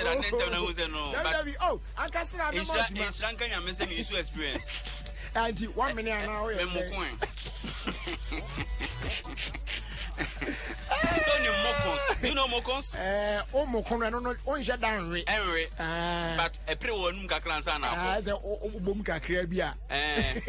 start ne ntɛm na hu sɛ no. Dabi dabi oh ankasa na mɛma osima. Nhyira nka Nyame sɛ me use experience. Anti one minute ana oyɛ. Me moko ɛ. So ni mokons. Do you know mokons? Eh, o moko no no o nhyɛ da nwe. Enwe. Eh. But epre wɔ num kakra ansa na akɔ. Ah, sɛ o bom kakra bi a. Eh.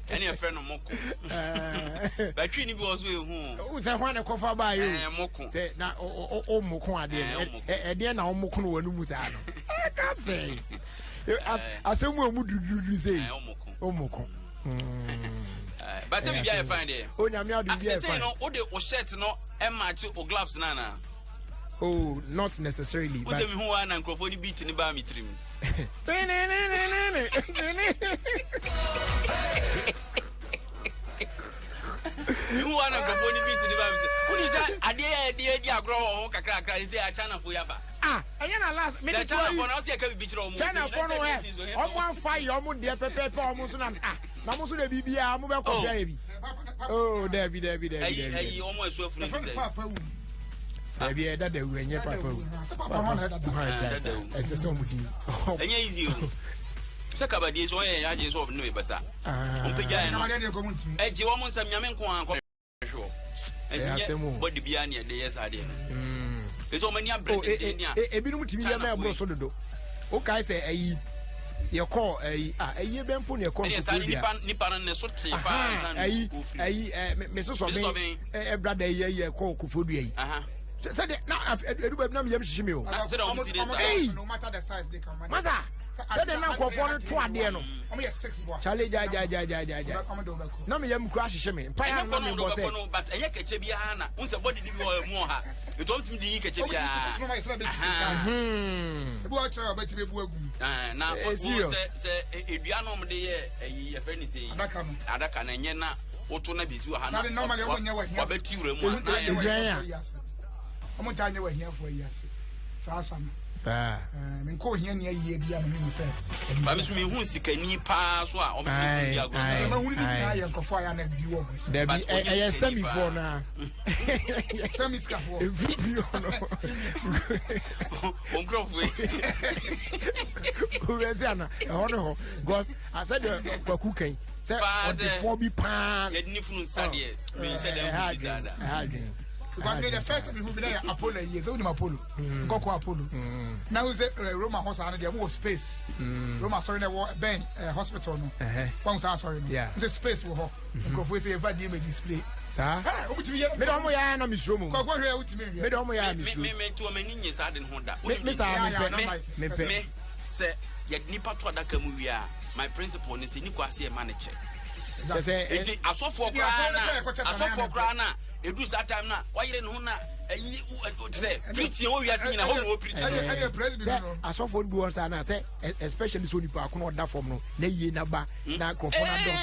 Ɛne ɛfrɛ no moko. Eh. But twi ni bi wɔ so ehu. O sɛ hwan na kɔfa ba yi o. Eh, moko. Sɛ na o o moko adeɛ no. Ɛdeɛ na o moko no wɔ num saa no. Ɛka sɛ. Asɛm mu a mu dududu sɛ. O moko. But sɛ biribi ayɛ fine deɛ. O nyame adum bi ayɛ fine. Sɛ no o de o shirt no ɛmaakye o gloves na na. Oh, not necessarily. But. Wosɛ mi hu wa na nkurɔfoɔ ni beat ni baa mi tirim. Mi hu wa na nkurɔfoɔ ni beat ni baa mi tirim. Wúni sɛ adeɛ yɛ ɛdi ɛdi agorɔ wɔ ho kakra kakra sɛ akyanafoɔ yɛ afa. Ah, ɛnyɛ na last mi de tuwa yi. China fɔ na ɔsi ɛka bibi kyerɛ ɔmo. China fɔ no ɛ ɔmo afa yɛ ɔmo deɛ pɛpɛɛpɛ ɔmo nso nam ah na ɔmo nso de biribi a ɔmo bɛ kɔ fia yɛ bi. Oh dɛbi dɛbi dɛbi dɛbi. Ɛyi ɔmo ɛso afunu bi sɛ. Dɛbi ɛ dada wu ɛnyɛ papa wu. Papa maa gya sa ɛsɛ sɛ ɔmo di. Ɛnyɛ easy o. Sɛ kabadie so ɔyɛ yɛ adwene sɛ ɔne bɛ basa. Ɔmpagya yɛ no. Ɛgye wɔn nsɛm nyame nko ara nkɔ. hwɛ ɛyɛ asɛm o bɔde biara ne ɛde yɛ saa deɛ no ɛsɛ ɔma ani abrɛ oh, eh, denden a eh, eh, ebinom tumi yɛ ma ɛboro so dodo wokae sɛ ɛyi yɛkɔ ɛyi a ɛyi bɛ mpo na yɛkɔ nkokoɔ dua nipa no ne so tee paa ɛyi ɛyi ɛ me sosɔ me ɛ brada yi ɛyi ɛkɔ nkokoɔ dua yi sɛdeɛ na edu baabi na mi yam hyehye mi o ɛyi masa sɛdeɛ na nkurɔfoɔ no to adeɛ no kyale gyaagyaagyaagyaagya na meyɛ mu kura ahyehyɛ me mpaeɛ a na mebɔ sɛ but ɛyɛ kɛkyɛ biara na wo sɛ bɔde no bi wɔ mu ɔha nti ɔmtumi de yi kɛkyɛ biara na sɛ ɛdua no ɔmde yɛ ɛyi yɛfrɛ ne sɛ adaka no ɛnyɛ na woto na bɛsi wɔ ha na wabɛti wura mu a na ɛdwan a ɔmo ntaa nyɛ wɔ ahiafoɔ ayi ase saa asa no saa menkɔ ohia ni ayie bi a mehu sɛ ba me so mehu sikani paa so a ɔmo di agorɔ saa ma hunu ne nyinaa yɛ nkurɔfoɔ a yɛ ana bi wɔ mo nsam dabi ɛyɛ sɛmifoɔ no a sɛmi sikafoɔ mfimfini hɔ no nkurɔfoɔ yi wobɛ sɛ ana ɛhɔ ne hɔ because asɛdeɛ kwaku kan sɛ ɔdefoɔ bi paa yɛde ne funu nsa deɛ menhyɛ dɛ ɛha adwen ɛha adwen because me the first time bi na yɛ apollo yie sɛ wonim apollo mm. nkɔkɔ apollo mm. na wo sɛ eh, roma hɔ saa no deɛ mowɔ space mm. roma asɔre no ɛwɔ bɛn eh, hospital no wahu saa asɔre no sɛ space wɔ hɔ mm-hmm. nkurɔfoɔ sɛ yɛmfa deɛ ma display saa wotumi yɛ mede ɔmo yɛ na mesuro mu kɔkɔ hwɛ wotumi hwɛ mede ɔmo yɛ a mesuro me me to ɔmo ani nye saa de ne ho da me saa mepɛ mepɛ me sɛ yɛde nipa to adaka mu wie a my principle ne sɛ ni kɔ ase ɛma ne kyɛ nti asɔfoɔ koraa na asɔfoɔ koraa na edu saa time na wayere ne ho na ɛyi sɛ preaching wɔ wiase nyina hɔ na wɔ preaching. Sɛ asɔfoɔ no bi wɔn saa na sɛ especially sɛ onipa akono ɔda fam no na yie na ba na nkurɔfoɔ no adɔso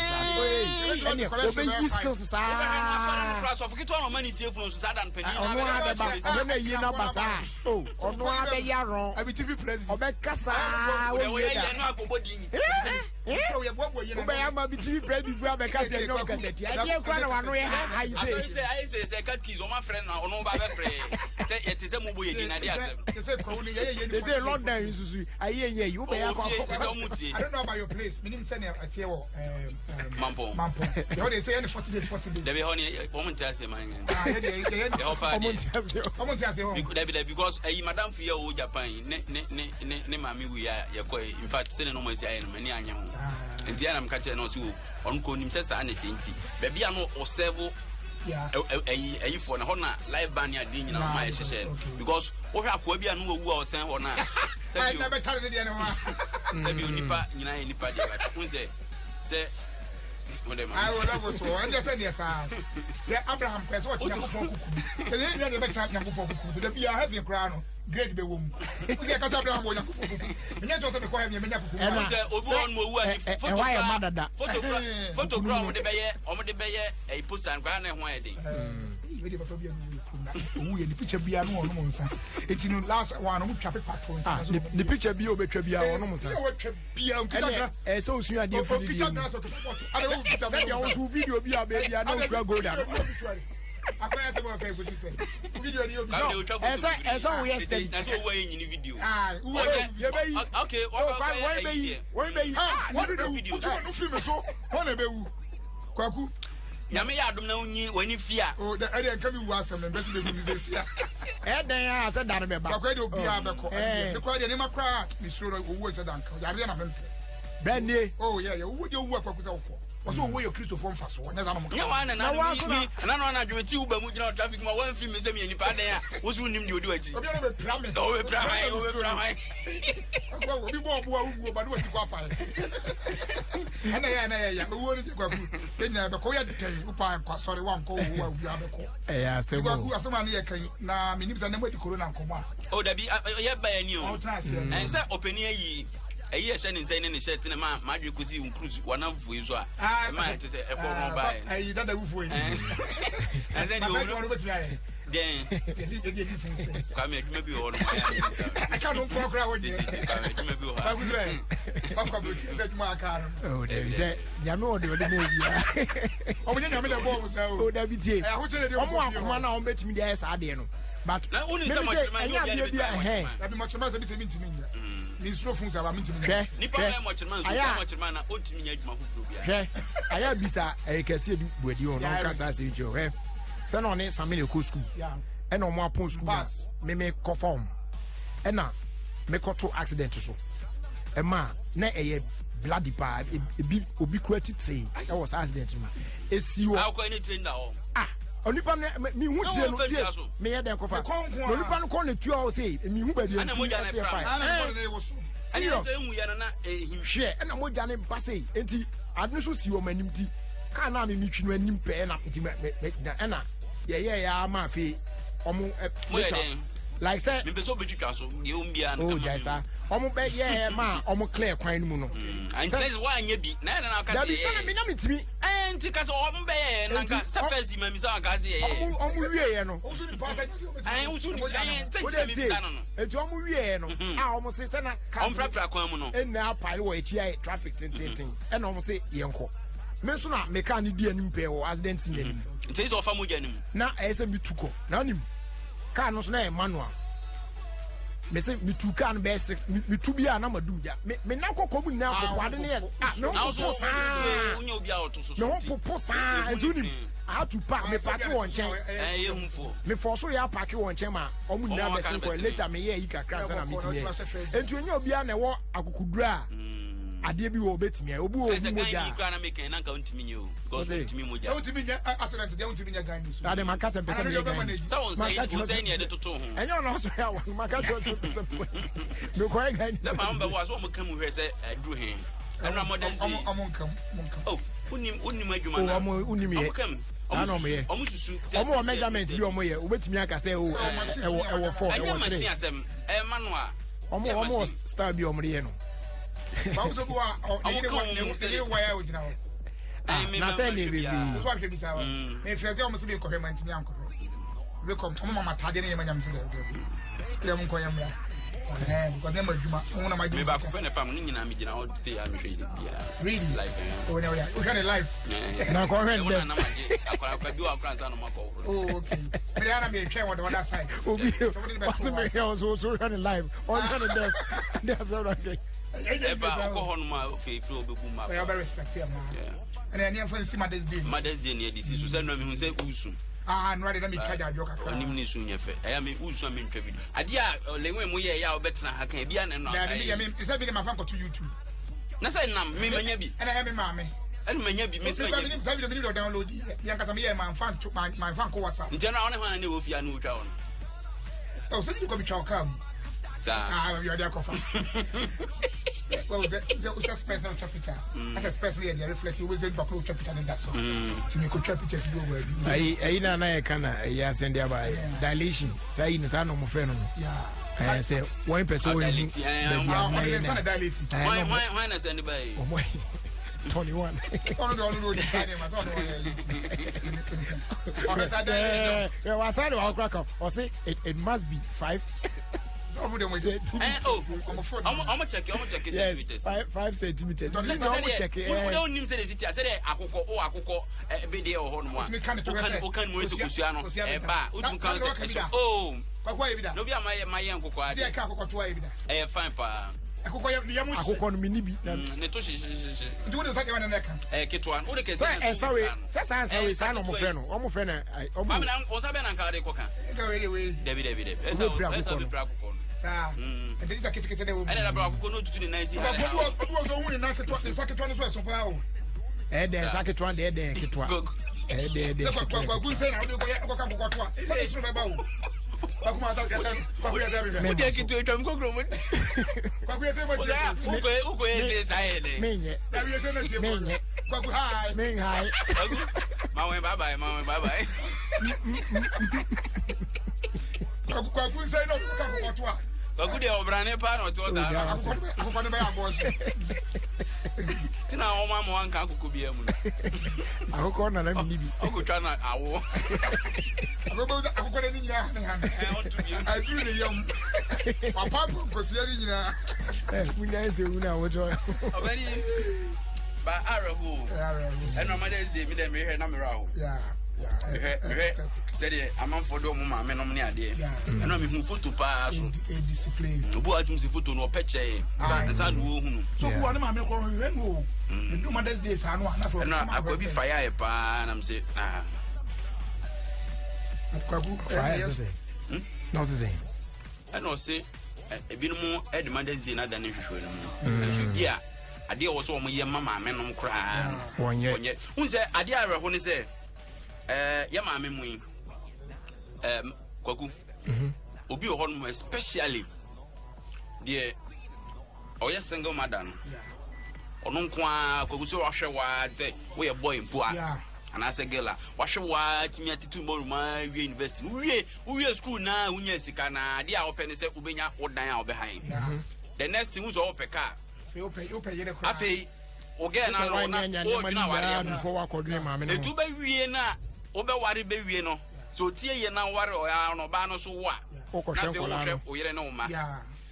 saa ɛnna ɔbɛyi skills saa. Asɔfo ketewa na ɔma ne sie funu nso saa dan panyin na ɔno abɛba ɔbɛ na yie na ba saa o ɔno abɛyɛ arɔn ɔbɛka saa wɔwie da. Wobɛyɛ ama bi tv press bi fura bɛka sɛ ɛnyɛ ɔkasa tia ɛdeɛ kura na wano yɛ ha ha yi sɛ. Asɔre sɛ ayɛ sɛ sɛ katkis wɔn afrɛ no ɔno ba bɛfrɛ sɛ yɛte sɛ mo bɔ yɛ din na de asɛm. They say London yi susu ayé yɛ yi wobɛyɛ akɔ akɔ. Sɛ ɔmo tie. I don't know about your place minim sɛ nea ɛteɛ wɔ Mampɔn. Mampɔn yɛ hɔ de sɛ yɛ ne 40 days 40 days. Dabi hɔ ni wɔn nte ase man yɛn. Yɛ hɔ paa deɛ. Wɔn nte ase. Wɔn nte ase hɔ. Dabi dabi because ɛyi madam fi yɛ wɔ Japan ne ne ne ne ne maame wu yɛ a yɛkɔ yi in fact sɛnɛ na ɔmo asi ayɛ no m'ani anyɛ ho nti ɛna meka kyerɛ no ɔsi o ɔno kɔ onim sɛ saa na ɛte nti baabi a no ɔsɛvo ɛyi ɛyifoɔ na hɔ na live band ne adeɛ nyinaa ɔmo ayɛ hyehyɛ no because wohwɛ akoa bi a no wawu a ɔsɛn hɔ no a sɛbi o sɛbi o nipa nyinaa yɛ nipa deɛ but n sɛ sɛ ayi wɔ lɛbo so ɛnna sɛ deɛ saa yɛ abraham kɔ ɛsɛ ɔkye nyankopɔn kuku sɛ yɛn nyinaa deɛ bɛtena nyankopɔn kuku te dɛ bia heaven koraa no grade bɛ wɔ mu wosi ɛka sɛ abraham wɔ nyankopɔn kuku menyɛ kyerɛ sɛ mekɔ heaven menya kuku mu ɛna sɛ obi wɔ no owu a ɛhɔ ayɛ ma dada foto kura ɔmo de bɛyɛ ɔmo de bɛyɛ ɛyi poster no koraa na ɛho ayɛ den. Wei de papa bi a ɔwɔ kurom na owu yɛ ne picture bi a no ɔnom nsa eti no last one ɔmo twa paper to nsa. Ah, ne picture bi a ɔbɛtwa bi a ɔnom nsa. Ɛyɛ wɔtwa bi a nkita gra. Ɛyɛ sɛ osua adeɛ firi deɛ mu. Sɛdeɛ ɔnso video bi a baabi a na okura gold ano. Akɔyɛ sɛ bɔɔkɛ ekosi sɛ. Video ni obi. Kwame de otwa Ɛsɛ photo ɛsɛ woyɛ steady. Na sɛ owu ayɛ nyini video. Ah, Oh, yɛbɛyi. Okay, Oh, Kwame, wɔn bɛyi. Wɔn bɛyi. Ah, ne Wɔn video. bɛwu. Wotu wɔn firi mi so. Wɔn na bɛwu. Kwaku. Nyame yɛ adom na wonyi w'ani fi a. O dɛ ɛdeɛ nka mi wu asɛm no mbɛsi bɛwu mi sɛ sia. Ɛdɛn a sɛ da no bɛba. Kwaku ɛdeɛ obiara bɛkɔ. Eh. Ɛdeɛ ne koraa deɛ ne ma koraa mi suro no owu nhyɛ da nka. Yareɛ na mempɛ. Brɛ nie. Oh yeah yeah owu deɛ owu akwaku sɛ wokɔ. Wɔsɛ owu yɛ Kristofoɔ mfasoɔ. Nyɛ saa na ɔmo ka. Nyɛ wa na Na na wa so mi na- na na na adwuma ti wo ba mu gyina wɔ traffic mu a wɔamfi mi sɛ meyɛ nipa adan a wo so wonim deɛ odi w'akyi. Obiara bɛpira me. Ɔbɛpira hwan? Ɔbɛpira hwan? Kwaku obi bɔ ɔbo a wungu ɔba ne wasi kɔ apae. Ɛna yɛ ɛna yɛ yɛ owuo ne deɛ kwaku yɛ nyinaa bɛkɔ woyɛ dɛn wopa nkɔ asɔre wankɔ owu a obiara bɛkɔ. Ɛyɛ asɛm Kwaku o. asɛm a ne yɛ kan na menim sɛ ne mo adi corona nkɔmmɔ a. O dabi yɛ ba yɛ ni o. Ɔtena aseɛ. Ɛn sɛ ɔpanin ayi ɛyi ɛhyɛ ne nsa yi ne ne shirt ne ma ma adwe kosi nkurus wanamfo yi so a ɛma ɛte sɛ ɛkɔ no ba yɛ. Ayi dada wufoɔ yi. Ɛn sɛ Masa deɛ adwuma no owuro wobɛtumi ayɛ. dɛn Yɛsi yɛdi yɛdi fun so. Kwame adwuma bi wɔ hɔ no ma yɛ ayɛ nsa. Ɛka no nkoa koraa wɔnyɛ. Tete Kwame adwuma bi wɔ hɔ a. Kwaku sɛ wakɔ aburokyi sɛ adwuma aka no. Oh, dabi sɛ nyame wɔ deɛ ɔde ma obiara. Ɔmo nyɛ nyame na ɛbɔ ɔmo saa o. Oh, dabi tie. Ɛyɛ ahokyere deɛ Ɔmo ɔmo kɔ fie akoma hɔ. na ɔmo bɛtumi de ayɛ saa adeɛ no. But Na wonu mimi sɛ sɛ mɔkyerɛma nyɛ ɛnyɛ obiara adeɛ na bi a bɛtumi ayɛ ɛhɛn. mɔkyerɛma. Dabi mɔkyerɛma sɛ bi sɛ mi ntumi nyɛ. Mi nsuro fun sɛ aba mi ntumi nyɛ. Hwɛ Nipa hwɛ. bɛyɛ mɔkyerɛma nso Ayɛ ɔbɛyɛ a- mɔkyerɛma na ɔntumi nyɛ adwuma foforɔ biara. hwɛ ayɛ bisa ɛrekɛse edu buadi hɔ na ɔka saa asɛm kyerɛ hwɛ sɛ na ɔne samina kɔ sukuu Yeah. ɛna ɔmo apɔn sukuu na Pass. meme kɔ fam ɛna mekɔto accident so ɛma na ɛyɛ bloody paa ebi obi kura titee ɛwɔ saa accident no mu esi hɔ Akɔ ne tire nda hɔ. ah onipa no mihu Na tire wɔn no fɛ tie dua so. meyɛ dɛn kɔfa Ne kɔn nko na a. onipa no kɔn ne tua hɔ sɛ mihu baabi Ɛna nti mogya no ɛteɛ pra. fae Ana Eh, ne bɔde ne wo so. Ɛne serious sɛ ehu yɛ no na ehim. hwɛ ɛna mogya ne ba sei nti ade no so si wɔn anim ti kaa naa mi mi twi no anim pɛɛ na nti mɛ mɛ mɛ na ɛna yɛyɛ yɛ ama afei ɔmo ɛ Mo yɛ later, dɛn? like sɛ Mepɛ sɛ wobɛtwitwa so deɛ wɔm biara no o kama gyae mi. saa ɔmo bɛ yɛ ma ɔmo clear kwan no mu no Ah, nti sɛ woanyɛ bi na ɛna na woka sɛ dabi sɛ na yɛyɛ. mi na mi timi Ɛɛ, nti ka sɛ ɔmo bɛyɛ na nka Nti, sɛ ɔ- first ma mi sɛ wanka sɛ yɛyɛ. ɔmo ɔmo wie yɛ no Ɔmo ni paasa nyɛ deɛ ɔbɛtumi. Ɛɛ, wosu ni Ɔmo gya ɛɛ, ne ho. nti o nti de na tie mebisa no no. eti ɔmo wie yɛ no a ɔmo se sɛ na cars Ɔmo prapra kwan mu no. ɛna apae wɔ akyi ayɛ traffic tententen ɛna ɔmo se yɛn kɔ me nso na me kaa ne di anim pɛɛ wɔ accident scene anim. Nti sɛ ɔfa mogya no mu. na ɛyɛ sɛ metu kɔ na onim kaa no nso na ɛyɛ manual mese metu kaa no bɛyɛ six metu bi a na madum gya me me nan kɔkɔ mu nyinaa popo ade ne yɛ ah me Na ho wo so popo saa wonyɛ obi a ɔto so me so ho nti. popo saa Ehu nti ne onim fi. I had to park me park wɔ nkyɛn Ɛɛ, yɛ hufoɔ. me fɔ so yɛ apark wɔ nkyɛn ma ɔmo nyinaa Ɔmo aka bɛsen no kɔ bɛsen. later meyɛ yi kakra ansa na metumi Ɔmo yɛ nti onye obiara na ɛwɔ akokoduro a adeɛ bi wɔ obetumi ayɛ obi wɔ Ɛsɛ obi gan mogya yi a koraa na meka yi, na nka wontumi nyɛ o. Because Ɔse. wontumi mogya. Sɛ wontumi nyɛ accident deɛ wontumi nyɛ gan ni so. ade maka sɛ mpɛ sɛ Ana ne meyɛ deɛ gan ɔbɛma yi. n'agyi. Sɛ wo nsa yi- Maka kyerɛ wo nsa yi sɛ- ne yɛde toto ho. ɛnyɛ ɔno ɔsɔre awa maka kyerɛ sɛ mpɛ sɛ mekɔyɛ gan yi. Sɛ maa mbɛwɔ a, sɛ ɔmo ka mu hwɛ sɛ ɛduru he. Ɛnura Mother's Day. Ɔmo ɔmo nkam ɔmo nkam. Oh, wonim wonim adwuma O, na. ɔmo wonim yɛ. Ɔmo kam. Saa Ɔmo na ɔmo susu- yɛ. Ɔmo susu. ɔmo wɔ measurement bi ɔmo yɛ wobɛtumi aka sɛ o ɛwɔ ɛwɔ four Ɛnyɛ ɛwɔ machine three asɛm. Ɛyɛ manual. ɔmo Ɛyɛ ɔmo wɔ machine. style bi ɔmo de yɛ no Bawo so bi wa ɔ ne Ɔmo yere ka wa wɔn ne mu ne sɛ- yere wa yɛ ogyina hɔ. Ɛɛ, me na ma- sɛ ma ne hwɛ bebree. biara. Nso ahwɛ bi saa wa. Me fɛ sɛ ɔmo sɛ bi nkɔhwɛ ma ntumi ankɔhwɛ. Bi kɔ ɔmo mama ataade ne yɛ ma nyam sɛ dɛ dɛ. Dɛ mo nkɔyɛ mmra. Ɛhɛn because ne ma adwuma ɔmo na ma Me adwuma. baako pɛ na fam ne nyinaa megyina hɔ te a mehwɛ yi biara. Really? Life, eh. Oh, ne ɔyɛ wohwɛ ne life. Eh. Na nkɔhwɛ Ɛwɔ ndɛ. na nam agye. Akwaraa akwaraa bi wɔ akwaraa nsa na ɔmo akɔ hɔ. Oh okay. Me de ana me twɛn wɔ the other side. obi Sɛ wode ne bɛto ɔsi hɔ mi a. hwɛ ɔso ɔso hwɛ ne live ɔhwɛ ne death de asɛm na kɛ Ɛba ɔkɔ hɔ nom a ofeefee ɔbɛbu mu Ɔyɛ ɔbɛ aba. respect yɛ ma. Yeah. Ɛna ɛne ɛmfa nsi Mother's Day. Mother's Day ne yɛde si so sɛ nnora mehu sɛ wosu. Ah nura de na me twa gyaadwo kakra. Ɔnim ne su nyɛ fɛ. Ɛyɛ me wosu a mentwa video. Adeɛ a ɔlɛnwe mu yɛ ɛyɛ a wobɛtena ha kan ebia na ɛno Dabi asa mi yɛ yɛ. me sɛ bi de ma fa nkɔto YouTube. Na sɛ nam me manya bi. Ɛna ɛyɛ me maame. Ɛna manya bi me nso manya bi. Sɛ bi de mi de download yɛ. Mi ankasa mi yɛ ma nfa nto ma nfa nkɔ WhatsApp. Nti ɛno a ɔne hwan na ɛwɔ fie a na wotwa wɔ no. Ɔ sɛ bi de kɔ bi twa ɔkaa mu. Saa. Ah bi ɔde akɔfa. Well, sɛ sɛ wosɛ spɛs na wotwa picture. Asɛ spɛs no yɛ deɛ reflect wo sɛ nipa koro wotwa picture ne da so. Nti mi kɔ twa pictures bi wɔ baabi. ayi ayi na na yɛ ka na ɛyɛ asɛn de aba yɛ dilation saa yi no saa na ɔmo frɛ no no Yeah. ɛɛ sɛ wɔn pɛ sɛ wɔn hu Dilate, ɛɛ, baabi Ah, a ɔno na de yɛ nsa na na dilate. ɛɛ Hwan na ɔmo hwan hwan na sɛ ne ba yi? ɔmo 21. Ɔno de ɔno de odi saa nneɛma sɛ ɔno ɔyɛ yi. Ɔhwɛ saa dilate. Ɛɛ wasa de wakora ka ɔse it must be 5 Sɛ ɔmo de ɔmo de. Ɛn o ɔmo ɔmo check ɔmo check centimeters. Yes, 5 5 centimeters. Sɛ ɔmo check ɛɛ. Wo de onim sɛ de si ti a sɛ de akokɔ o akokɔ ɛ bi deɛ wɔ hɔ nom a. Wokan wokan mu esi kosua no ɛba a wotu kan sɛ ɛhyɛ o. Kɔkɔ yɛ bi da. N'obi a ma yɛ ma yɛ nkokɔ adi. Sɛ ɛka akokɔ to ayɛ bi da. Ɛyɛ fine paa. Akokɔ yɛ ne yam hye. Akokɔ no mi ni bi. Ne to hyehyehyehyɛ. Nti wo de nsa kɛmɛ ne ne ka. Ɛyɛ ketewa no o de kɛse. Sɛ ɛnsa wei sɛ saa nsa wei saa na ɔmo frɛ no ɔmo frɛ no ɔmo. Maame na nsa bɛ na nka de kɔ kan. Nka wei de wei. Dabi dabi dabi. Ɛsɛ ɛsɛ obi pira akokɔ no. Saa. Ɛnti sɛ ketekete de wo. Ɛna ɛna akokɔ no tutu ne nan si ha. Obi wɔ so ohun ne nan ketewa ne nsa ketewa no so ɛso paa o. Ɛdɛ nsa ketewa de ɛdɛ ketewa. Ɛdɛ ɛdɛ ketewa. Kwaku nsɛn na ɔde kɔ yɛ kɔka nkokɔ to a. Sɛ ɛsoro bɛba o. Kwaku ma sa kwaku yɛ sɛ bihwɛ. Wode ketewa atwam kokoro mu. Kwaku yɛ sɛ bɔ tie. Wokɔ yɛ sɛ saa yɛ dɛ. Menyɛ. Kwaku yɛ sɛ na tie. Menyɛ. Kwaku hi. Men hi. Kwaku ma wɔn bye bye ma wɔn bye bye. Kwaku kwaku nsɛn na ɔde kɔka nkokɔ to a. Kwaku deɛ ɔbrane paa na ɔte hɔ saa. Akokɔ no bɛyɛ aboɔ so. Tina wɔn ama wɔn anka akokɔ biara mu no. Akokɔ nana mi ni bi. Ɔkotwa na awo. Akokɔ akokɔ n'ani nyinaa hane hane. Aduru ne yam. Papa nkosua ne nyinaa. Ɛ wunya ɛsɛ wu na awotɔ. Ɔbɛni ba awerɛho. Ɛna Mother's Day mi dɛ mehwɛ na mmerɛ aho. Mehwɛ mehwɛ sɛdeɛ amanfoɔ de ɔmo maame nom ne adeɛ. Ɛna mehu photo paa so. Obi wa tum si photo no ɔpɛ kyɛɛ. Nsa na ohu no. So obi wa ne maame kɔ hwɛ no o. Edu Mother's Day saa no a na fɔ. Ɛna akɔ bi fa yɛ paa na m sɛ ah. Kwaku Fa yɛ sɛ. Na ɔsɛ sɛ. Ɛna ɔsɛ ebinom ɛde Mother's Day na da ne hwehwɛ no mu. Nso bi a adeɛ wɔ sɛ wɔn yɛ ma maame nom koraa no. Wɔnyɛ. Wɔnyɛ. N sɛ adeɛ awerɛho ne sɛ yɛ maame mu yi Kwaku obi wɔ hɔ nom especially deɛ ɔyɛ single mother no ɔno nko ara Kwaku sɛ wahwɛ waa sɛ woyɛ boy mpo a anaasɛ girl a wahwɛ waa tumi atete mbɔ ruma wie university wowie wowie school na wonya sika na adeɛ a wɔpɛ ne sɛ wobɛnya wo dan a wɔbɛhan. The next thing wosɛ wɔpɛ car. Afei o girl na no na wɔdwena awareɛ ho etu bɛwie na wobɛware bɛwie no so otie yɛ na ware ɔya no ɔbaa no so wo a na afei wohwɛ wo yere ne wo ma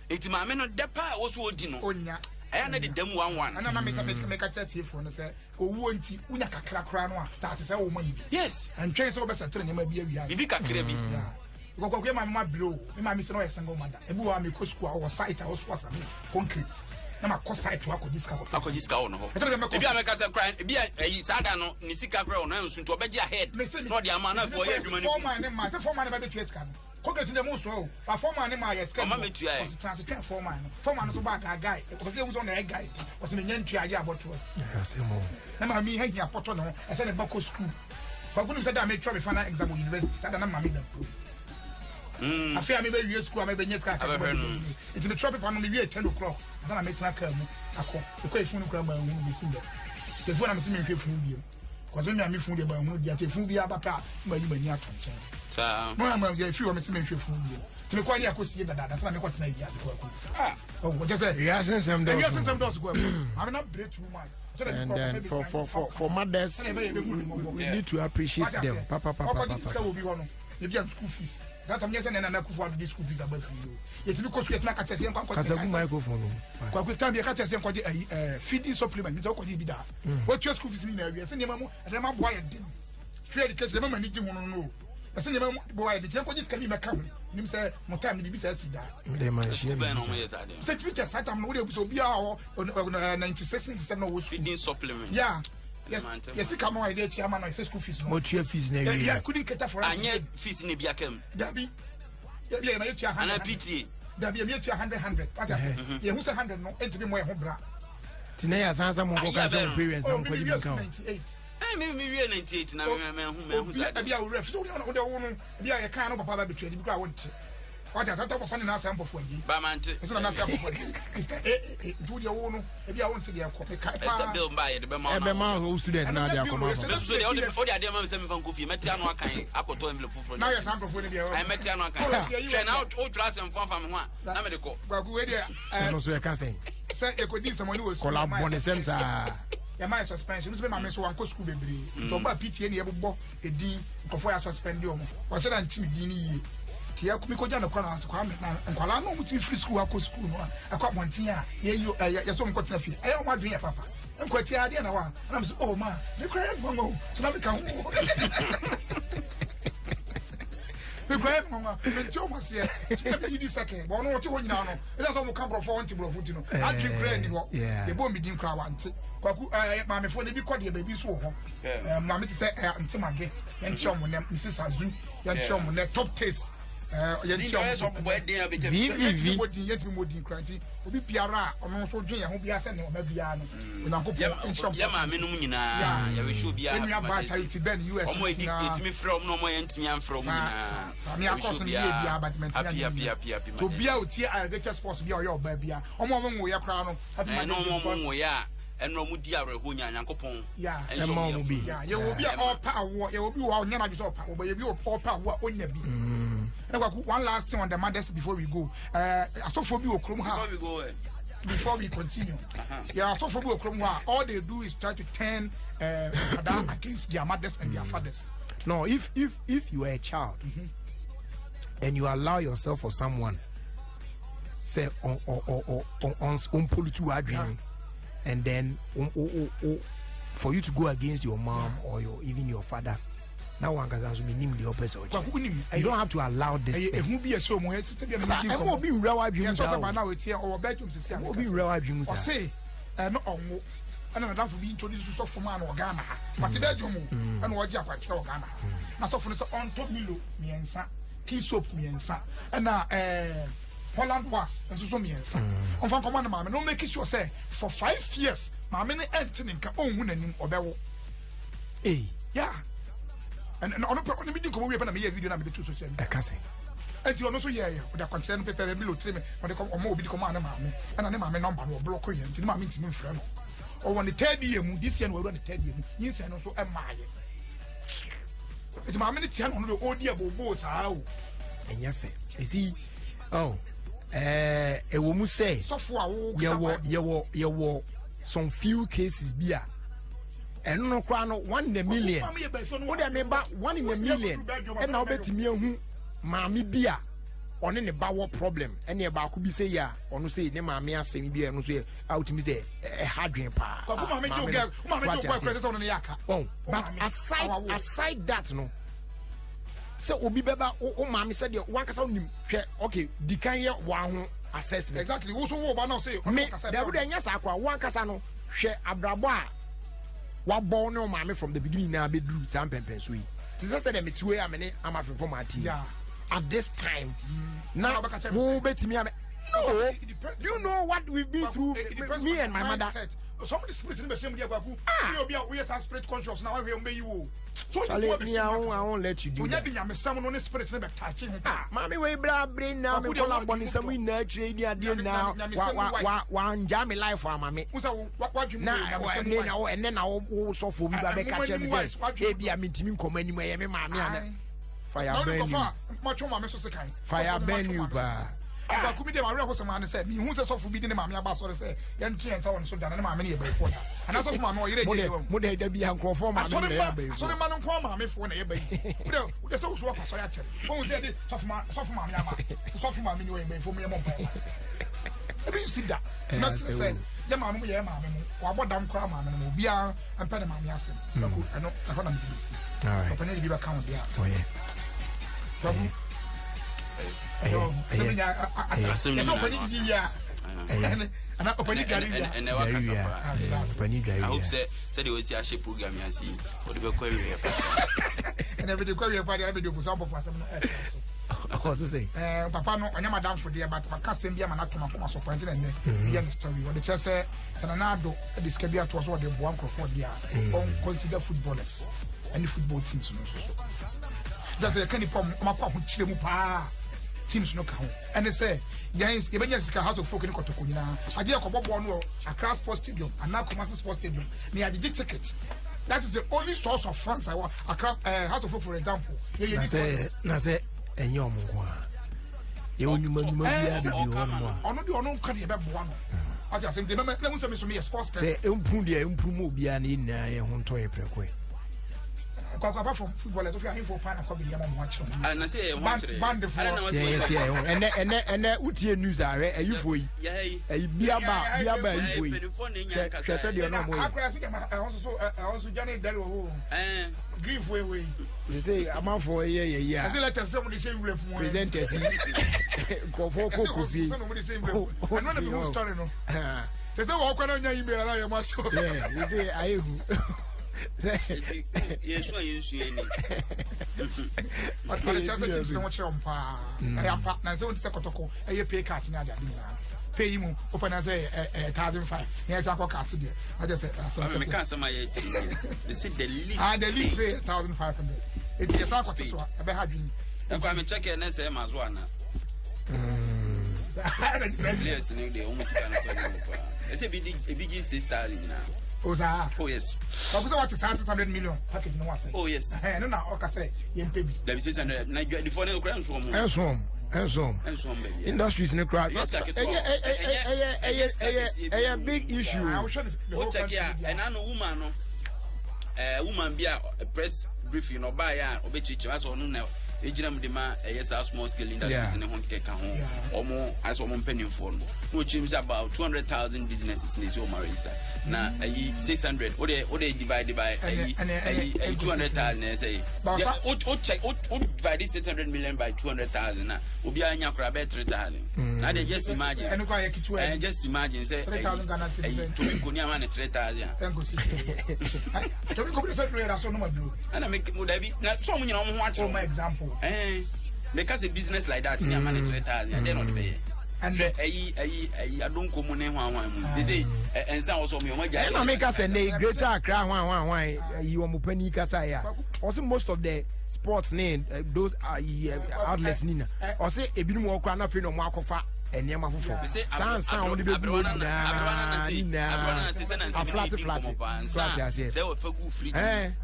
eti maame no dɛ paa wo so odi no ɛyɛ na de dɛm one one. Ɛna na meka meka kyerɛ tiefoɔ no sɛ owuo nti wonya kakra koraa no a start sɛ wo ma no bi. Yes. Ɛntwɛn sɛ wobɛsɛtere nneɛma bi awia. Bibi kakra bi. Kɔkɔkɔ yɛ maame ma bere o. Me maame sɛ na ɔyɛ single mother. Ebi wɔ a mekɔ sukuu a ɔwɔ site a ɔso asame concrete. Na ma kɔ site hɔ akɔgye sika kɔtɔ. Akɔgye sika wɔ no hɔ. Ebi a mɛka sɛ kora ebi a ɛyi saa da no ne sika kora wɔ no ɛnso nti ɔbɛgye ahead. Na ɔde ama na afei ɔyɛ adwuma no. Foreman ne ma sɛ foreman ne ba bɛtua sika no. Concrete ne mu so o. Ba foreman ne ma yɛ sika. Ɔma metua ɛ. Ɔsi tena ase twɛn foreman no. Foreman no so ba guy. Ɔsi ewu sɛ ɔna ɛ guide. Ɔsi menya ntua agye abɔtoɔ. Asɛm o. Na maame yi hia pɔtɔ ne ho. Ɛsɛ ne ba kɔ school. Kwaku nim sɛ da metwerɛ me final exam wɔ university saa da na maame da pro. Afei a mebɛwie school a mebɛnya sika akɛse bɔ nti metwerɛ paper no mewie 10 o'clock ansa na metena kaa mu akɔ mekɔ efunu koraa manhunu bɛsi ndɛ nti efunu na mese menhwɛ funu bio kɔsɛ me maame funu deɛ manhunu deɛ nti efunu bi aba pɛ a mayi m'ani ato nkyɛn mo na ma yɛ firi hɔ mese menhwɛ funu bio nti mekɔ ne akɔsie dadaada ansa na mekɔtena wiase kwaku ɔkyɛ sɛ wiase nsɛm dɔɔso wiase nsɛm dɔɔso kwaku maame na brɛ too much. And then for mothers, we need to appreciate them. Papa, papa, papa. School fees. That time yes, and then Akufo Addo school fees above you. Yet you could make a test and Kasagu microphone. Kwaku time you catch and call feeding supplement. You could be that. What your school fees in area? Send your mama and my boy at dinner. Free education, remember, need you no. I send your boy, the temple just can be my count. You say, my time be says that. They might share me. Such pictures, that I'm not so be our 96, 97 feeding supplement. Yeah. Yes, yes, come on, idea, chairman, I say school fees. What your fees? Yeah, couldn't cater for us. And yet, fees in the Biakem. Dabi, yeah, my and a PTA. Dabi, I'm 100, 100. Yeah, who's 100? No, enter me more home bra. Tinaya Sansa Mongo parents don't call you 98. Eh, maybe we are 98 now. Be our ref. So, we are a kind of papa between you. I want What I thought of an answer for you. Bamante, it's not an for you. It's your own. If you want to be a copy, it's a bill by the Bema students now. They are coming. So, the only idea I'm saying from Kofi, Metiano, I could tell him for now. Yes, I'm for the I met Tiano. Now, all trust and fun from one. I'm a call. No, so I can say. Say, it could be someone who was call up on the same side. Yɛma yɛ suspension nso bɛ maame nso wankɔ sukuu bebree nti ɔba PTA ne yɛbobɔ edin nkɔfoɔ yɛ suspend wɔn wɔsɛ na ntumi din ne yie. Nti yɛ mi kɔgya no kɔ na ɔsɛ Kwame na nkwadaa no ɔmo tumi firi sukuu akɔ sukuu no a ɛkɔ abɔnten a yɛyi ɛyɛ yɛsɛ ɔmo kɔtena fie ɛyɛ ɔmo adwene yɛ papa nkwatia adeɛ na wa ɛna mo sɛ oh ma me kura yɛ nwanwa o so na mi ka ho me kura yɛ nwanwa me nti ɔmo aseɛ so na mi yi di sɛkɛ bɔn ɔno ɔte hɔ nyinaa no ɛsɛ sɛ ɔmo ka borɔfo ɔnte borɔfo ti no adwene kura ni hɔ yɛbɔ mi din kura wante kwaku ɛɛ maamefo ne bi kɔ deɛ baabi nso wɔ hɔ ɛɛ maame te sɛ ɛɛ ntemage yɛn ti ɔmo nɛ mrs azu. Yɛnkyerɛ wɔn nɛ top taste. Yɛnkyerɛ wɔn VVV. Yɛntumi mmɔ din koraa nti obi biara a ɔno nso dwen yɛn ho biara sɛ ne ɔma biara no Onyankopɔn nhyira wɔn. Yɛ maame nom nyinaa yɛwish obiara happy Mother's Day. Yɛn nua baa Charity Ben US Wɔn a yɛtumi frɛ wɔn na wɔn a yɛntumi amfrɛ wɔn nyinaa. Saa me akɔ so no yie biara but mantumi anyɛ nyinaa. Happy happy happy Mother's Day. Obiara otie Irrigated Sports biara ɔyɛ ɔbaa biara wɔn a wɔn nwoeɛ koraa no happy Mother's Day. Ɛna wɔn a wɔn nwoeɛ a ɛna wɔn di awerɛhoɔ nyinaa Nyankopɔn nhyɛ wɔn yafunu. Yɛwɔ obi a ɔpɛ awoɔ, yɛwɔ obi wɔ hɔ a ɔnyɛ n'adwene sɛ ɔpɛ awoɔ, but yɛwɔ obi a ɔpɛ awoɔ a ɔnya bi. Ɛna kwaku, one last thing on the mothers before we go. Asɔfoɔ bi wɔ kurom ha. Before we go, eh? Before we continue. Yeah, asɔfoɔ bi wɔ kurom ha. All they do is try to turn nkwadaa against their mothers and their fathers. No, if you are a child and you allow yourself for someone, say on on on on on on pollute adwene, and then for you to go against your mom or your even your father. Now one can say me the opposite. You don't have to allow this thing. Ehu bi ɛsɛ omu sister bi Sa ɛmo obi nwura wa adwene sa. sa. Yɛ sɛ na wetie ɔwɔ bedroom sisi Ɛmo obi nwura wa adwene sa. Ɔse ɛno ɔnwo ɛna nadamfo bi introduce sɔfo maa no wɔ Ghana ha. Wate bedroom o ɛna ɔgye akwankyerɛ wɔ Ghana ha. Na sɔfo no sɛ ɔntɔ Milo mmiɛnsa, pea soap mmiɛnsa ɛna Holland wax nso so mmiɛnsa. Ɔmfa nkɔma ne maame na ɔmake sure sɛ for 5 years maame no ɛnte ne nka ɔnhu n'anim ɔbɛwo. Hey. Yeah. And ɔno pɛ ɔno mi di nkɔmɔ wie pɛ na meyɛ video na mede to social media. Ɛka sɛ. Enti ɔno nso yɛɛyɛ ɔde akwankyerɛ no pɛpɛɛpɛ Milo tiri me ɔde kɔ ɔmo obi de kɔmaa ne maame ɛna ne maame nɔmba no ɔblɔko yɛ nti ne maame ntumi mfrɛ no. Ɔwɔ ne third year mu this year na wawura ne third year mu nyinsɛn no nso ɛmaayɛ. Enti maame no tia na ɔno de ɔredi abooboo saa o. Ɛnyɛ fɛ. You see, oh, ɛwɔ mu sɛ sɔfo a wo yɛwɔ yɛwɔ yɛwɔ some few cases bi a ɛno no koraa no 1 in a million. Wo deɛ meba 1 in a million ɛna wobɛtumi ahu maame bi a ɔne ne ba wɔ problem ɛne ɛbaako bi sɛ yɛ a ɔno sɛ ne maame asɛm bi a ɛno so yɛ a wotumi sɛ ɛha dwen paa. Kwaku maame gye wo girl, wo maame gye wo boy kura sɛ ɔno ne yɛ aka. Oh, but aside that no, sɛ obi bɛba wo maame sɛ deɛ wankasa wonim hwɛ okay di kan yɛ wɔn ho assessment. Exactly, wo so wo ba na ɔsɛ me dabi de ɛnyɛ saa koraa wankasa no hwɛ abrabɔ a wabɔ ne maame from the beginning na abɛduru saa mpɛmpɛnso yi te sɛ sɛ deɛ mete wei a me ne ama frimpɔ ma ati at this time na wo bɛtumi ame no do you know what we've been through me and my mother. Some of the spirit in the same day, ah, we are spirit conscious now. We you. So Charlie, me, I won't let you do that. Ah, mommy, we bra brain now. Me call up on some we nurture ni ade now. Wa wa wa nja me life for mama. Na na and then na wo so for bi ba be catch me say. E bi a mintimi nkoma anim e me maame ana. Fire burn you. Fire burn you ba. Kwaku bi de ma reho sema ne say mi hu se sofo bi de ne maame aba sori say ye ntwe ensa won so da ne maame ne ye bayfo da ana sofo maame o yire je mo de da bi ankrofo maame ne ye bayfo sori ma no nko maame fo na ye bayi wo de se wo so akwa sori akyere wo hu se de sofo maame aba sofo maame ni o ye bayfo mo ye mo mpa e bi si da na se se ye maame mo ye maame mo wa bodam kra maame no obi a mpa ne maame asem kwaku eno na na me bi si papa ne bi ba ka ho de a oh yeah kwaku I hope say they will see a shape program and see what the Papa no ɔnyɛ madam for deɛ but maka sɛm bi ama no atoma koma so kwan nti na nnɛ yɛ ne story wɔde kyerɛ sɛ Sananado de sika bi atoɔ so wɔde boa nkurɔfoɔ deɛ a ɔn consider footballers ɛne football teams no nso so kyerɛ sɛ yɛka nipa ɔmakɔ ahokyerɛ mu paa teams no ka ho ɛne sɛ yɛn yɛbɛnya sika House of Folk ne Kɔtɔkɔ nyinaa agye yɛkɔbɔ bɔɔl no wɔ Accra Sports Stadium anaa Kumasi Sports Stadium na yɛagyegye ticket. That is the only source of funds I want. Accra House of Folk for example. Na sɛ na sɛ ɛnyɛ ɔmo nko a yɛwɔ nnwuma nnwuma biara bebree hɔ nom a ɔno deɛ ɔno nka deɛ ɛbɛboa no ate asɛm deɛ mɛmɛ na wusɛ mi so mi yɛ sports person. Sɛ mpun deɛ mpun mu obiara ne nyinaa yɛ ho ntɔ yɛ prɛko yɛ. Kwaku apart from footballers wohwɛ ahemfo paa na kɔbi yɛma mo akyerɛ ho. Ah, na sɛ yɛ ho akyerɛ. Band fo. Yɛ yɛ tiɛ ho. Ɛnɛ ɛnɛ ɛnɛ wotie news ahwɛ ayifo yi. Ɛyi biaba biaba ayifo yi. Hwɛ hwɛ sɛ deɛ ɔno ɔmo yɛ. Akora sɛ deɛ ɛhɔ nso so ɛhɔ nso gya ne dɛre wɔ hɔ. Ɛɛ. Green fo ewe yi. Sese amanfoɔ yɛ yɛ yi a. Ɛsɛ letters sɛ mo de hyɛ envelope mu. Presenters yi. Nkurɔfoɔ kɔ kɔ fie. Ɛsɛ sɛ mo de hyɛ envelope. Ɛno na mi hu story no. Sese wɔ ɔkɔ na ɔnya email ana yɛ mo ahyɛ. Yɛ sese ayɛ hu. Yɛsu a yɛnsua ni. Ɔde kyerɛ sɛ teams ne ho kyerɛ wɔn paa. Ɛyɛ ampa na sɛ wɔn ti sɛ kɔtɔkɔ ɛyɛ pay cut ne ade ade nyinaa. Pay yi mu wopɛ na sɛ ɛyɛ 1,500 na yɛsɛ akɔ cut deɛ na kyerɛ sɛ asɛm kɛse. Meka asɛm a yɛ ti. They say the least. Ah, the least pay 1,500. Eti yɛsɛ akɔte so a ɛbɛha adwene. Ɛkɔ ame check ɛ ne sɛ ɛma so ana. Players ne deɛ wɔn sika no kɔ anim paa. Ɛsɛ ebi gye 6,000 nyinaa. O saa. Oh yes. Ɔkò sɛ wate saa 600 million package no wase. Oh yes. Ɛhɛn no na ɔka sɛ yɛn pɛ bi. Dabi 600 na dwadifoɔ ne kura nsoɔ mu. Ɛnsoɔ ɛnsoɔ. Ɛnsoɔ baabi. Industries ne kura. Ɛyɛ sika ketewa. Ɛyɛ ɛyɛ ɛyɛ ɛyɛ big issue. O check ya ɛna no woman no ɛɛ woman bi a press briefing na ɔbaa yɛ a ɔbɛkyerɛkyerɛ asɛ ɔno na egyina mu de ma ɛyɛ saa small scale industries ne ho keka ho ɔmo asɛ ɔmo mpanimfoɔ no na ɔkyerɛ mu sɛ about 200,000 businesses na esi ɔmo register na ɛyi 600 o de o de divide by ɛyi ɛyi ɛyi 200,000 ɛsɛ yi o o check o o divide 600 million by 200,000 na obiara nya koraa bɛyɛ 3,000 na de just imagine ɛɛ just imagine sɛ ɛyi ɛyi tobi nkoni ama ne 3,000 a. Tobi nkoni sɛ duro yɛrɛ aso no ma duro. Ɛna mi mo dabi na sɛ ɔmo nyina ɔmo ho akyerɛ. O ma example. Ɛɛ meka sɛ business like that ni ama ne 3,000 ɛdɛn na ɔde bɛyɛ. Hwɛ ɛyi ɛyi ɛyi adonko mu ne hwan hwan mu de sɛ ɛnsa wɔ sɛ ɔmo yɛ ɔmo agya. Ɛna meka sɛ ne Greater Accra hwan hwan hwan ɛyi wɔn panyin kasa yɛ a ɔsɛ most of the sports ne those outlets ni na ɔsɛ ebinom wɔ kora n'afei na ɔmo akɔfa nneɛma foforɔ saa nsa a wɔde bɛgu hɔ nyinaa nyinaa aflate flate so ate aseɛ sɛ wɔfa gu fridge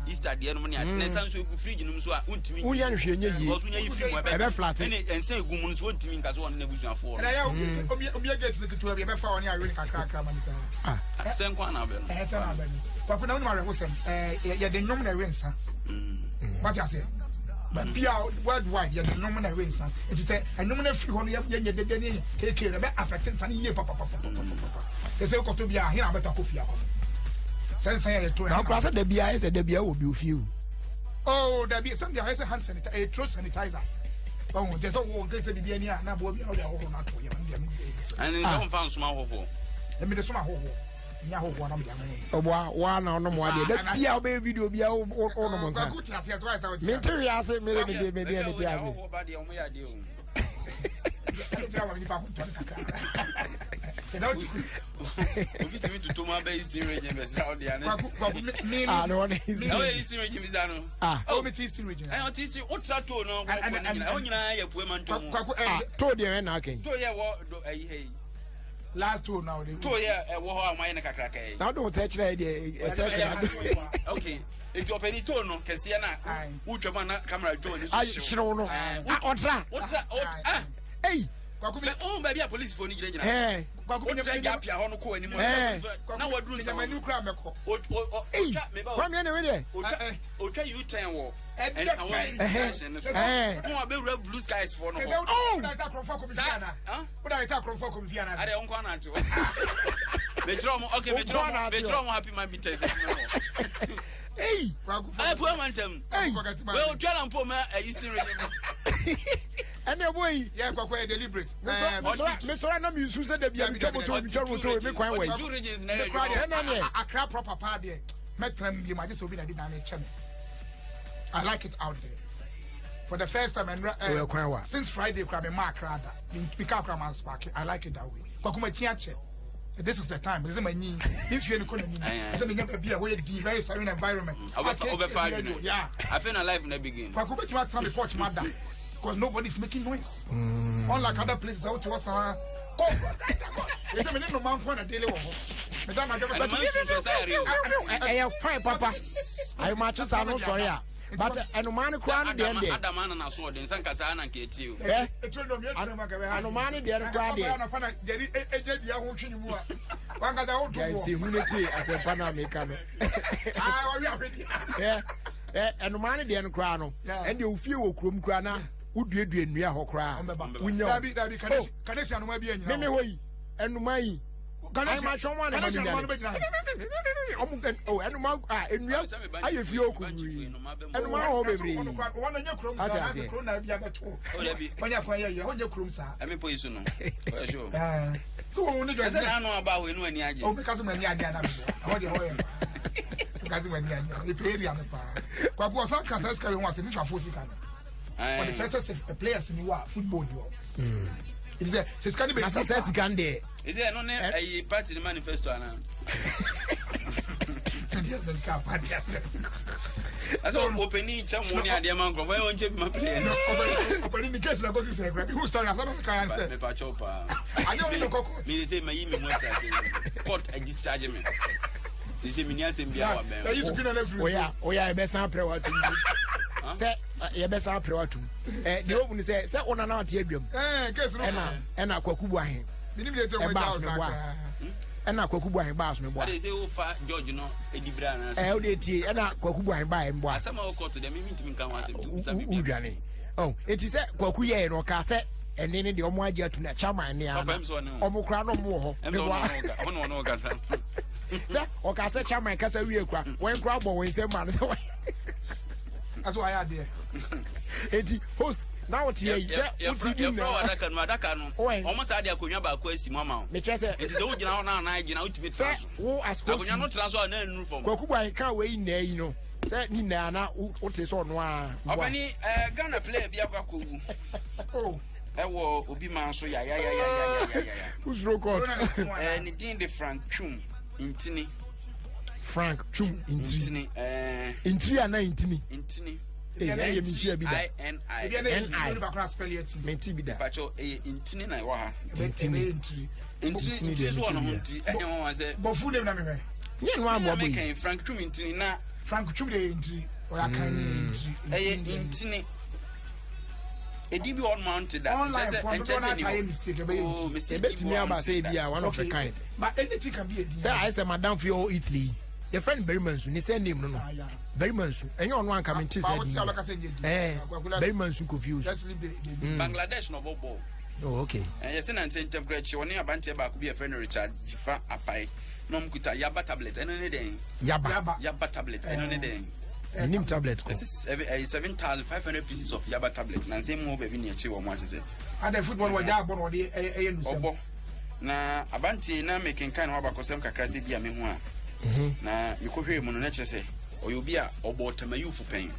Easter deɛ nom ne ade na nsa nso egu fridge nom so a wontumi wonya no hwee nyɛ yie ɛbɛ flate ɛne nsa egu mu no so wontumi nka so wɔne n'abusuafoɔ ɛna yɛ omi gate no ketewa bi ɛbɛfa wɔne awe no kakrakra ma ne saa sɛ nkwa na abɛ no ɛhɛ sɛ na abɛ no kwaku na wonim awerɛhosɛm yɛde nnwom na ɛwe nsa wate aseɛ baabi a worldwide yɛde nnwom na ɛwe nsa nti sɛ ɛnwom no afiri hɔ no yɛnyɛ dede ne keke no ɛbɛ affect nsa no yie papapapapapa sɛ sɛ wokɔtɔ bi a hena wobɛtɔ akɔ fie akɔ sɛ nsa yɛ yɛtɔ na wokora sɛ da biaa ɛsɛ da biaa wɔ bi ofie o oh dabi sɛ deɛ ayɛ sɛ hand sanitizer ɛyɛ throat sanitizer ɔho nti sɛ wowɔ nkɛ sɛ biribi ani a na aboa bi a wode ahohoro no ato yɛ ɛne sɛ womfa nsoma ahohoɔ ɛmede soma ahohoɔ nyɛ ahohoɔ na mede ama ɔboa wa na ɔnom wa deɛ da bia wobɛyɛ video bia wonom nsa mente hwe ase mede mede mede mete ase obi tumi tutu mu abɛ eastern region bɛ sira ɔdi ani. Ah, no one is. Ɛwɔ eastern region bi sa no. Ah. Oh, mi ti eastern region. Ɛ ɔti eastern o tira to no kɔ ne nyina o nyinaa yɛ pue ma ntɔ mu. Ah, to deɛ ɛ na akɛn. To yɛ wɔ do ɛyi hɛ yi. Last two now. To yɛ ɛwɔ hɔ a wɔn ayɛ ne kakraka yi. Na o don tɛ kyerɛ yɛ deɛ ɛsɛ kɛnɛ. Okay. Eti ɔpɛni to no kɛseɛ na wotwa mu a na kamera twa w'ani so hyew. Hyew no. Ɔtra. Ɔtra ah. Eyi. Kwaku bi. Ohun baabi a polisifoɔ no gyinagyina. Ɛɛ. Kwaku bi Wotra gya apia hɔ no kɔ anim. Ɛɛ. Na waduru nsa. Nyama anim kura mɛkɔ. Eyi. Kwame ɛna wei deɛ. Otwa otwa U-turn wɔ. Ɛnsa wɔ junction no so. Ɛɛ. Mo abɛwura blue skies foɔ no hɔ. Oh. Saa. Wọ́n dàrẹ́tà àkọ́rọ́fọ́ kò fi àná. Adé nkwa na ati hɔ. Mekyerɛ ɔmo okay mekyerɛ ɔmo mekyerɛ ɔmo happy man bitters. Eyi. Ɛ pue ma ntɛm. Eyi. Wei otwa na mpo ma ɛyi si regi mu. Ɛnna ɛbɔ yi. Yɛ kɔkɔ yɛ deliberate. Mesɔrɔ na mi nsu sɛ dabi a mi twa moto mi twa moto mi kwan wɔ yi. Two regions na ɛyɛ adwuma. Sɛ na neɛ. Accra proper paa deɛ mɛtena mu bi mu agye sɛ obi na de dan ne kyɛ me. I like it out there. For the first time and uh, since Friday kura me ma Accra da. Me car kura ma spark. I like it that way. Kwaku ma kyi akyɛ. This is the time. This is my knee. If you no ni, sɛ menya baabi a wɔyɛ di very serene environment. Wobɛfa adwene. Yeah. Afei na life na begin. Kwaku bɛtumi atena me porch ma da because nobody is making noise. Unlike other places, out to us. Go, go, go. Me no man na daily wɔ hɔ. Me da na Ɛnoma nsu sɛ ɛyɛ Ɛyɛ fine papa. Ayimakye saa no sɔre a. But ɛnomaa no koraa no deɛ deɛ. Adama na naso ɔden nsa nkasa na nka etie o. Ɛ anomaa no deɛ no koraa deɛ. Gya nsi hu ne tie asɛmpa no a meka no. Ɛ Ɛnomaa no deɛ no koraa no, ɛndeɛ ofie wɔ kurom koraa na woduadua nnua hɔ koraa wonya. Dabi dabi, kanesi anoma bi anyina. Meme hɔ yi, ɛnoma yi. Ayimatwɛn wɔn anoma mi nyane. Ɔmo oh ɛnoma a nnua ayɛ fie okubiri. Ɛnoma hɔ bebree. Wɔn na nye kurom saa, na sɛ kurom na ebi abɛto. Wɔnyɛ kwan yɛ yɛ, wɔnyɛ kurom saa. Ɛmi po yi so no, ɔyɛ sure. So wɔn ni jɔ. Ɛsɛ na ano aba hɔ enu ani agye. Omi kasi mu ani agye anam bɔ. Ɛhɔ deɛ hɔ yɛ paa. Kasi mu ani agye. Epe area no paa. Kwaku ɔsan kasa sika yi ho ase fifa fo sika no. Ɔde kyerɛ sɛ sɛ players ni wɔ a football ni wɔ. Ɛti sɛ sɛ sika ni bɛ. Na sɛ sɛ sika no deɛ. Ɛsɛ ɛno ne ɛyi party ni manifesto ana. Ɛsɛ ɔpɛni kyɛ mu ne adeɛ ma nkurɔfoɔ ɛyɛ ɔnkyɛ bi ma players. Ɔpɛni ni case na kɔsi sɛ ɛkura bi hu sɔrɔ asɛm ɛka yan sɛ. Mepa kyɛw paa. Anyɛ ɔne no kɔ court. Mi sɛ ma yi mi ho ɛta sɛ court a discharge me. Ti sɛ mi ni asɛm bi awa bɛn. Ɛyi supina na firi. Oya oya ɛbɛsan apɛrɛ wa tum. Sɛ yɛbɛsan apɛrɛ wa tum. Ɛ deɛ ɔmu ni sɛ sɛ ɔnana ɔte adwam. Ɛɛ case no. Ɛna ɛna kwaku bu ahen. Ɛba asome boa. Ɛna kwaku bu ahen ba asome boa. Ade sɛ wofa George no edi bere ana. Ɛ o de tie ɛna kwaku bu ahen ba ɛmboa. Asɛm a ɔkɔ to deɛ mimi ntumi nka ho asɛm tu bisa bibi. Wudwane. Ɔ eti sɛ kwaku yɛɛ no ɔka sɛ ɛne ne deɛ ɔmo agye atum na chairman ne ana ɔmo kura na ɔmo wɔ hɔ. Ɔmo na ɔno kasa. Sɛ ɔka sɛ chairman kasa wie kura wɔn kura bɔ wɔn nsɛm ma no sɛ wɔn. Ɛso ayɛ adeɛ. Eti host na wote yɛ yi sɛ wote bi na. Yɛfrɛ wɔ adaka no adaka no. Wɔn saa de akonnwa baako asi mu ama wo. Mekyerɛ sɛ. Nti sɛ wogyina hɔ na anan gyina wotumi tena so. Sɛ wo as host. Akonnwa no tena so a na nnuru fam. Kwaku Boahe ka wei nyinaa yi no sɛ ne nyinaa na wote sɛ ɔno a. Ɔbɛni ɛɛ Ghana player bi akɔ akɔwu. Oh. Ɛwɔ obi man so yayayayayayaya. Wosuro court. Ɛɛ ne din de Frank Twum Ntini. Frank Twum Ntini. Ntini ɛɛ. Ntiri anaa Ntini. Ntini. Ee ɛyɛ mi nhyia bi da. N-I. N-I. Menti bi da. Pacho ɛyɛ ntini na ɛwɔ ha. Ntini. Ntini ntini so wɔ ne ho nti ɛnyɛ wɔn wa sɛ. Bɔfu ne na mehwɛ. Nyɛ no aboa bɔ yi. Frank Twum Ntini na. Frank Twum de yɛ ntiri. Ɔyɛ akan ne yɛ ntiri. Ɛyɛ ntini. Edin bi wɔ hɔ nom a da. Online fo dodoɔ no ataayɛ mistake ɛbɛyɛ ntiri. Ebetumi aba sɛ ebi a one of a kind. But anything can be a din. Sɛ ayɛ sɛ madam fi ɔwɔ Italy yi. Yɛfrɛ no Barima Nsu ne sɛ name no no. Barima Nsu. Ɛnyɛ ɔno anka mente sɛ din. Ɛɛ Barima Nsu Kofi Osu. Bangladesh na ɔbɔ bɔɔl. Oh okay. Ɛyɛ sɛ nansa nkyɛm kora akyi ɔne abanteɛ baako bi a yɛfrɛ no Richard Jifa Apae na ɔmo kuta Yaba tablet ɛno ne dɛn? Yaba. Yaba tablet ɛno ne dɛn? Menim tablet ko. Ɛsɛ ɛyɛ 7,500 pieces of Yaba tablet nansa mu hɔ baabi ne ɛkye wɔn akyɛ sɛ. Adɛ football wɔgya abɔ na ɔde ɛyɛ nusɛm. Ɔbɔ. Na abanteɛ na mekenkan ne ho abakɔsɛm kakra sɛ bi a mehu a na mekɔhwɛɛ mu no na kyerɛ sɛ ɔyɛ obi a ɔbɔɔ tamayufo pɛn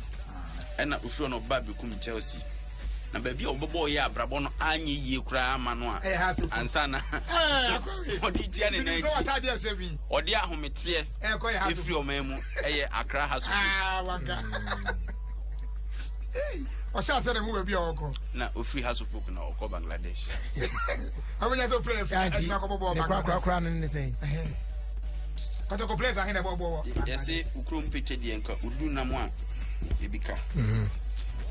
ɛna ofiri hɔ no ɔbaa bekum Chelsea na baabi a ɔbɛbɔɔ yɛ abrabɔ no anyɛ yie koraa ama no a ansa na ɔde tia ne nan akyi ɔde ahometeɛ ɛfiri ɔman mu ɛyɛ Accra House. Ɔhyɛ asɛ ne ho baabi a ɔkɔ. Na ofiri House of Folk na ɔkɔ Bangladesh. Abɛnya sɛ ɔpere firi ɛtumi akɔbɔ bɔɔl Bangladesh. Ne korakora no ne sɛn. Kɔtɔkɔ players ahe na ɛbɔ bɔɔl. Yɛse okurom pɛkyɛ deɛ nka odu nam a ebi ka.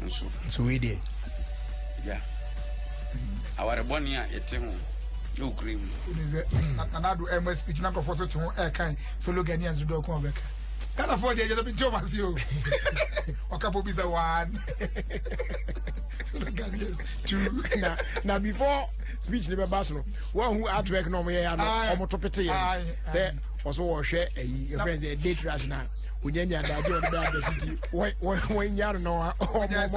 Nso. Nso wei deɛ. Ya. Aware bɔne a yɛte ho na okura mu. Nanado ɛmɔ speech na nkurɔfoɔ so te ho ɛɛkan fellow Ghanaians dodoɔ ko ɔbɛka. Ghanafoɔ deɛ yɛsɛ menkyɛ ɔma se o. Ɔka po bi sɛ one. Fellow Ghanaians two. Na na before speech ne bɛba so no wɔn hu artwork na wɔn yɛ ya no wɔn to pete yɛ sɛ ɔso wɔhwɛ ɛyi yɛfrɛ sɛ date rush na onye nya adagye ɔde bɛ adrɛsi ti wɔn nya no na ɔmo ɔmo adrɛsi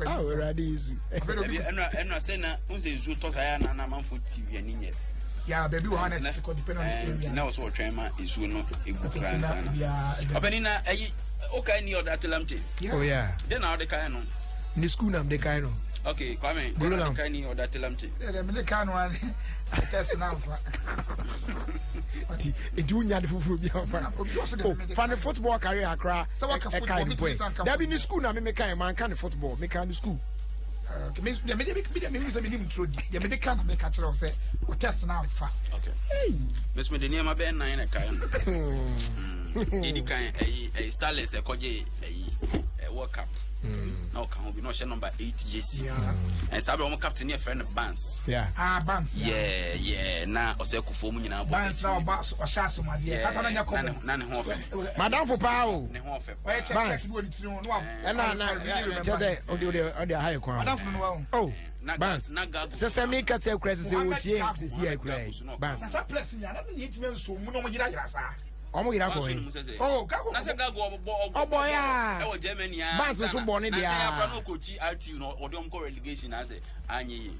awo ɛwurade yesu. Ɛnu ɛnu sɛ na n sɛ nsuo tɔ saa yɛ na amanfo ti wia ni nyɛ. Ya baabi wɔ hɔ na ɛsɛ kɔ depend on the area. Nti na ɔsɛ ɔtwɛn ma nsuo no egu kura nsa na. Ɔbɛni na ɛyi ɔka ni ɔda telamte. Oh yeah. Den na ɔde kan no. Ne school na de kan no. Okay, Kwame. Den na ɔde kan ni ɔda telamte. Ɛdɛ mi de kan no ani test na nfa. Ti eti wo nya de foforɔ bi anfa. Oh, fa ne football career akora ɛka ne point. Dabi ne school na mi mi kan ma nka ne football mi kan ne school. Deɛ mi de mi de mi hu sɛ mi nim turo di deɛ mi de kan na mi ka kyerɛ wo sɛ o test na nfa. Okay. Miss mi de nneɛma bɛyɛ nan na kan no. Yɛdi kan ɛyi ɛyi Starlets ɛkɔgye ɛyi World Cup. Na ɔka ho bi na ɔhyɛ number 8 jersey. And saa bɛ wɔn captain yɛ frɛ no Barnes. Yeah. Ah, Barnes. Yeah. Na ɔsɛ kufuo mu nyinaa bɔ sɛ. Barnes na ɔba ɔhyɛ asomadeɛ. Kata na nyɛ kɔmɔ. Na ne ho ɔfɛ. Madamfo paa o. Ne ho ɔfɛ paa. Ɔyɛ check check bi wɔ ne tiri ho. Ɛna na kyɛ sɛ ɔde ɔde aha yɛ kwan. Madamfo no wa o. Oh. Barnes. Sɛ sɛ mi kasa kura sɛ sɛ wotie sisi yɛ kura yi. Barnes. Na sa press ni ana ne yɛntumi nso mu na ɔmo yera yera saa. Ɔmo yera kɔ yi. Oh, Gago. Na sɛ Gago ɔbɔ ɔbɔ ya. Ɛwɔ Germany ya. Barnes nso bɔ ne deɛ. Na sɛ akora no kɔ RT no ɔde ɔmo kɔ relegation na sɛ anyɛ yie.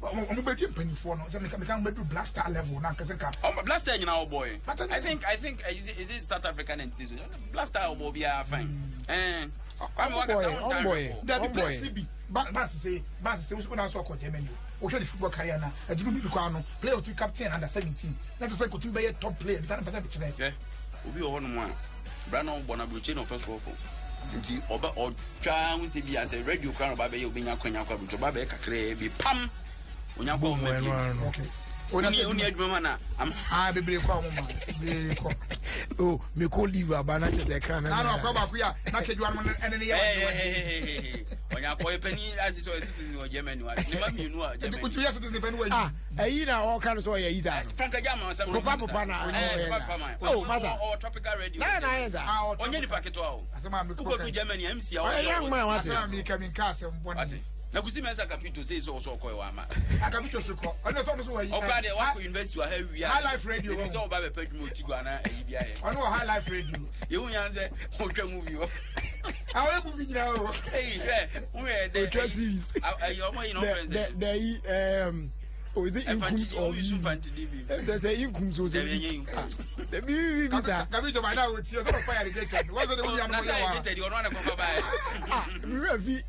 Ɔmo bɛ di mpanyinfoɔ no sɛ meka meka ɔmo bɛ du blaster level na nkɛsɛ nka. Ɔmo blaster nyinaa ɔbɔ yi. I think is it South African entity so blaster ɔbɔ biara fine. Ɛɛ Kwame wakasa wɔn tan rɛ. Dabi players ni bi Barnes sɛ Barnes sɛ wosu na so akɔ Germany o. Wohwɛ ne football career na aduru mi bi kɔ ano player otumi captain under 17 na sɛ sɛ kotumi bɛyɛ top player bisa ne mpɛsɛ mekyerɛ. Hwɛ obi wɔ hɔnom a bra na ɔbɔ no aburokyi na ɔpɛ so ɔkɔ nti ɔba ɔtwa ho sɛ bi asɛ radio kora na ɔba bɛyɛ obɛnya akwanya akɔ aburokyi ɔba bɛyɛ kakraa bi pam onya kɔ ɔma bi. Okay. Oni adwuma ma na. Ah, bebree kɔ ɔmo ma bebree kɔ. Oh, me ko leave aba na kyerɛ sɛ ɛkra na. Na akɔ baako yi a na kedwa no ɛne ne yɛ wadi. Ɔnya akɔ yɛ panyin ase sɛ ɔyɛ citizen wɔ Germany wa ne ma mmienu a Germany. Nti yɛ citizen panyin wɔ yi. Ah, ɛyi na ɔka no sɛ ɔyɛ yi saa no. Frank Ajama ɔsɛ. Popa popa na ɔyɛ sa. Oh, masa. Ɔwɔ tropical radio. Na na ayɛ sa. Ɔnyɛ nipa ketewa o. Wokɔ du Germany MC a ɔyɛ young man wate. Asɛm a mi ka mi nka asɛm bɔ ne. Na Kusi Mensah Kapito sɛ sɛ ɔsɔ ɔkɔ ɛwɔ ama. Akapito so kɔ. Ɔno sɛ ɔno so wɔ yi. Ɔkɔ adeɛ wakɔ university wɔ ha wia. High Life Radio. Ebi sɛ ɔba bɛpɛ adwuma oti gu anaa ɛyi bi ayɛ. Ɔno wɔ High Life Radio. Yehu yan sɛ ɔtwa movie hɔ. Àwọn ebu mi nyina o. Eyi hwɛ n yɛ dɛ. Ɔtwa series. Ɛyi ɔmɔ yi na ɔfɛn sɛ. The yi oh, is it Incomes or Yusu Sɛ sɛ Incomes o sɛ. Bi bi bi sa. Kabi jọba náà o ti o sọ fọ alligator. Wọ́n sọ de wúni àná mo yẹ wa. Na sɛ alligator di ɔno ana kɔkɔ ba yɛ. Ah, mi wura fi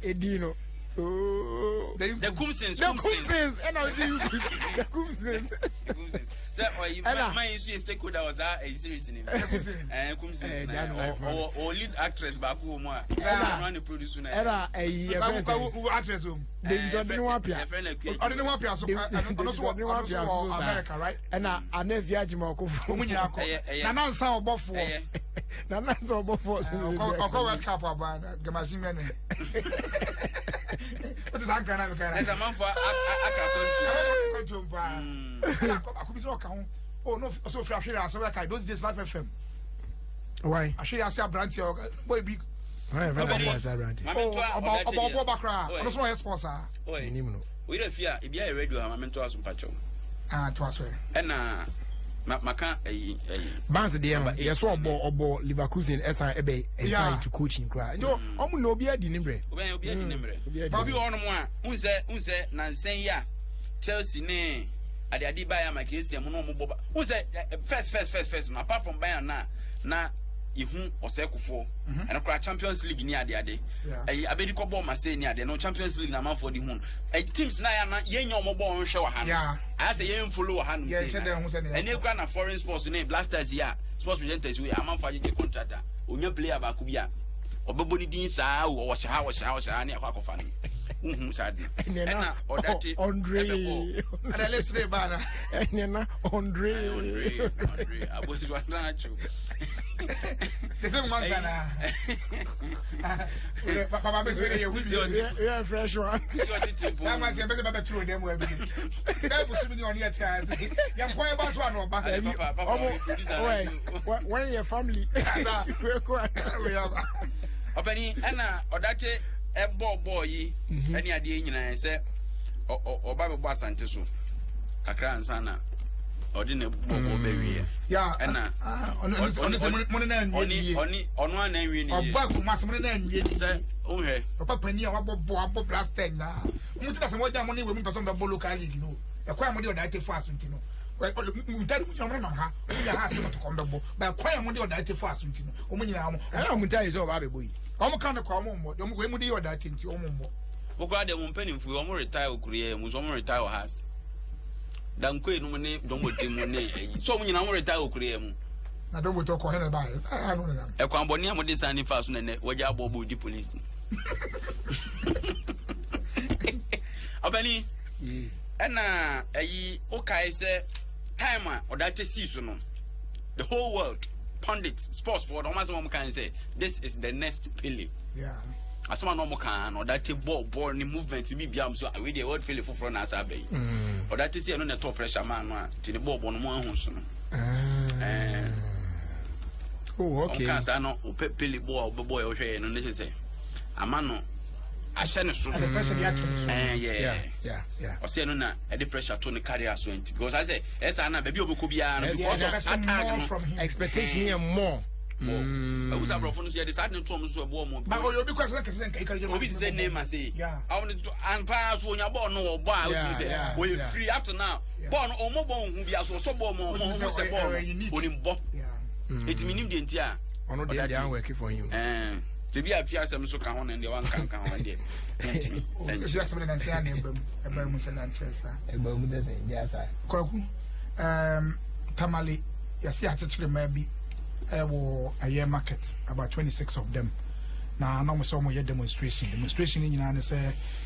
edin no. Oh. The Kumsins. The Kumsins. Ɛna o ti the Kumsins. The Kumsins. Sɛ ɔyi man yi nso yɛ stakeholder wɔ saa ɛyi series ni mu. Ɛɛ Kumsins na ɔwɔ ɔwɔ lead actress baako wɔ mu a. Ɛna ɔno ana produce na. Ɛna ɛyi ɛfɛ sɛ. Wo actress wɔ mu. Davis ɔde ne ho apia. Ɔde ne ho apia so. Ɔno so wɔ America right. Ɛna Anafi Agyima ɔkofo. Ɔmu nyinaa kɔ. Nana nsa ɔbɔfoɔ. Nana nsa ɔbɔfoɔ so. Ɔkɔ World Cup aba Gamasi mɛne. O ti sa nkran na mi kan na. Ɛsɛ amanfo aka akɔntu. Akɔntu paa. Ɛna akɔbi sɛ ɔka ho. Oh no, ɔsɛ ofiri ahwere ase ɔbɛ those days Life FM. Why? Ahwere ase aberante boy bi. Why fɛn na ɔbɔ ase aberante? Ɔbɔ ɔbɔ ɔbɔ bakora. Ɔno so ɔyɛ sports a. Nim no. Oyere fi a ebi ayɛ radio ama mi nto aso mpakyɛw. Ah, to aso yɛ. Ɛna maka ɛyi ɛyi. Barnes deɛ no yɛ so ɔbɔ ɔbɔ Leverkusen ɛsan ɛbɛ enter into coaching koraa. Nti ɔmo na obi adi ne mbrɛ. Obi obi adi ne mbrɛ. Obi wɔ hɔnom a n sɛ nansɛn yi a Chelsea ne adeade Bayern ma kesi ɛmu na ɔmo bɔ ba n sɛ first no apart from Bayern na ihu ɔsɛ kofoɔ ɛno koraa Champions League ni adeade ɛyi abedi kɔ bɔɔl Marseille ni adeɛ no Champions League na amanfoɔ de hu no ɛyi teams na yɛ na yɛn nyɛ ɔmo bɔɔl nhwɛ wɔ ha no ayɛ sɛ yɛn follow wɔ ha no sɛ ɛne kura na foreign sports ne Blasters yi a sports presenters yi amanfoɔ agyegye contract a onya player baako bi a ɔbɛbɔ ne din saa o ɔwɔ hyɛ ha ɔhyɛ ha ɔhyɛ ha ne akɔ akɔfa no wohu saa de ɛna ɔdate Andre ɛna lesire ba na ɛnɛ na Andre Andre abosu atena akyew the same man kana papa bɛ sɛ yɛ wusi yɛ fresh one wusi ɔte timpo na ma sɛ bɛ sɛ bɛ bɛ turo dɛm wɔ bi bɛ busu mi ni ɔni yɛ tɛ ase yɛ kɔ yɛ ba so ano ɔba ɔmo wɔn yɛ family ɔpɛni ɛna ɔdate ɛbɔ bɔɔl yi ɛne adeɛ nyinaa sɛ ɔba bɛbɔ Asante so kakra ansa na ɔde ne bɔ bɔɔl bɛwie ɛna ɔno ana nwie ne yie ɔba akoma sɛ mo ne na nwie ne sɛ wohwɛ ɔpa panyin a wabɔ bɔ abɔ blaster nyinaa mo ti na sɛ wɔgya mo ne wɔ mu mpɛ sɛ ɔmbɛbɔ local league no ɛkwan a mo de ɔda ate fo aso nti no ntari mu nyinaa mo nam ha mo nyinaa ha ase kɔtɔkɔ mbɛbɔ ba ɛkwan a mo de ɔda ate fo aso nti no ɔmo nyinaa mo ɛna mo ntari sɛ ɔba abɛbɔ yi ɔmo ka ne kɔ ɔmo mmɔ deɛ ɔmo de yɛ ɔda ate nti ɔmo mmɔ wokora deɛ mo mpanimfoɔ yi ɔmo retire wɔ kuro yɛ mu so ɔmo retire wɔ ha ase dankoe nom ne dɔmɔte mu ne ɛyi so ɔmo nyinaa ɔmo retire wɔ kuro yɛ mu na dɔmɔte ɔkɔ hɛn ɛba yɛ ɛɛ ano nenam ɛkwan bɔne a mo de san nifa so nɛnɛ wɔgya abɔ ɔbɔ odi polisi ɔbɛni ɛna ɛyi okae sɛ time a ɔda te sii so no the whole world pundits sports for ɔmo asɛm ɔmo kan sɛ this is the next Pele. Yeah. Asɛm a na ɔmo kaa no ɔda te bɔɔl bɔɔl ne movement bi bia so awei deɛ world pele foforɔ na asa aba yi. Ɔda te sɛ ɛno na ɛtɔ pressure maa no a nti ne bɔɔl bɔ no mo ahu so no. Ah. Oh, okay. Ɔmo kaa saa no ɔpɛ pele bɔɔl a ɔbɛbɔ yɛ ɔhwɛ yɛ no ne sɛ sɛ ama no ahyɛ ne so. Ɛde pressure bi ato ne so. Ɛɛ yeah. Yeah, yeah, yeah. Ɔsɛ no na ɛde pressure to ne career so nti because I sɛ ɛsaa na baabi a ɔbɛkɔ biara no because of that tag no. From him. Expectation yɛ more. Ɛwusa aborɔfo no so yɛde saa de no to ɔmo so ɛboɔ ɔmo. But oyo obi kwasɛ kɛse nka ikari Obi te sɛ Neymar sɛ Yeah. awon ne to ampa so onya bɔɔl no ɔbɔ a Yeah, otumi sɛ yeah, ɔyɛ yeah. free up to now bɔɔl no ɔmo bɔ ohun bi aso ɔsɔ bɔɔl mu ɔmo Otumi ɔmo sɛ sɛ ɔyɛ- bɔɔl ɔyɛ no unique. onim bɔ Yeah. eti mi nim deɛ nti a Ɔno deɛ ɔda deɛ ti. an working for him. Ɛɛ tebi a fi asɛm so ka ho na deɛ wanka nka ho deɛ ntumi Ɛsi asɛm de nansi ana ɛba mu ɛba mu sɛ nankyɛ saa. Ɛgbɛ mu sɛ sɛ gya sa. Kwaku Tamale yɛsi akyekyere mmaa bi ɛwɔ ɛyɛ market about 26 of them na na wɔn sɛ wɔn yɛ demonstration demonstration ne nyinaa ne sɛ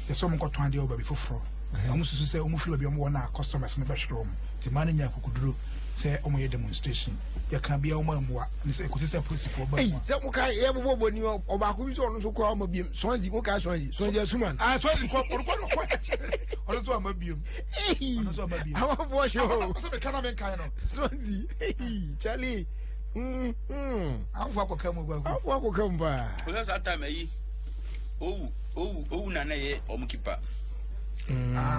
yɛsɛ wɔn nkɔtɔn adeɛ wɔ baabi foforɔ na wɔn susu sɛ wɔn firi baabi a wɔn wɔ na customers no bɛhwere wɔn nti mmaa no nya akokuduro sɛ wɔn yɛ demonstration yɛka bia wɔn amua ne sɛ ekosi sɛ polisifoɔ ba Eyi mu a. sɛ mo ka yɛ bɔbɔ bɔ ni ɔbaako bi sɛ ɔno nso kɔ ɔmo biem Swansea mo ka Swansea Swansea Suman. Ah, Swansea kɔ ɔno kɔ ɔno kɔ ɔno nso ama biem Eyi ɔno nso ama biem. amanfoɔ hyɛ o Ɔsɛ meka na menkae no Swansea eyi Charlie amfo akɔka mu guagu. amanfoɔ akɔka mu paa. ɔsɛ saa time ayi owu owu owu na na yɛ ɔmo keeper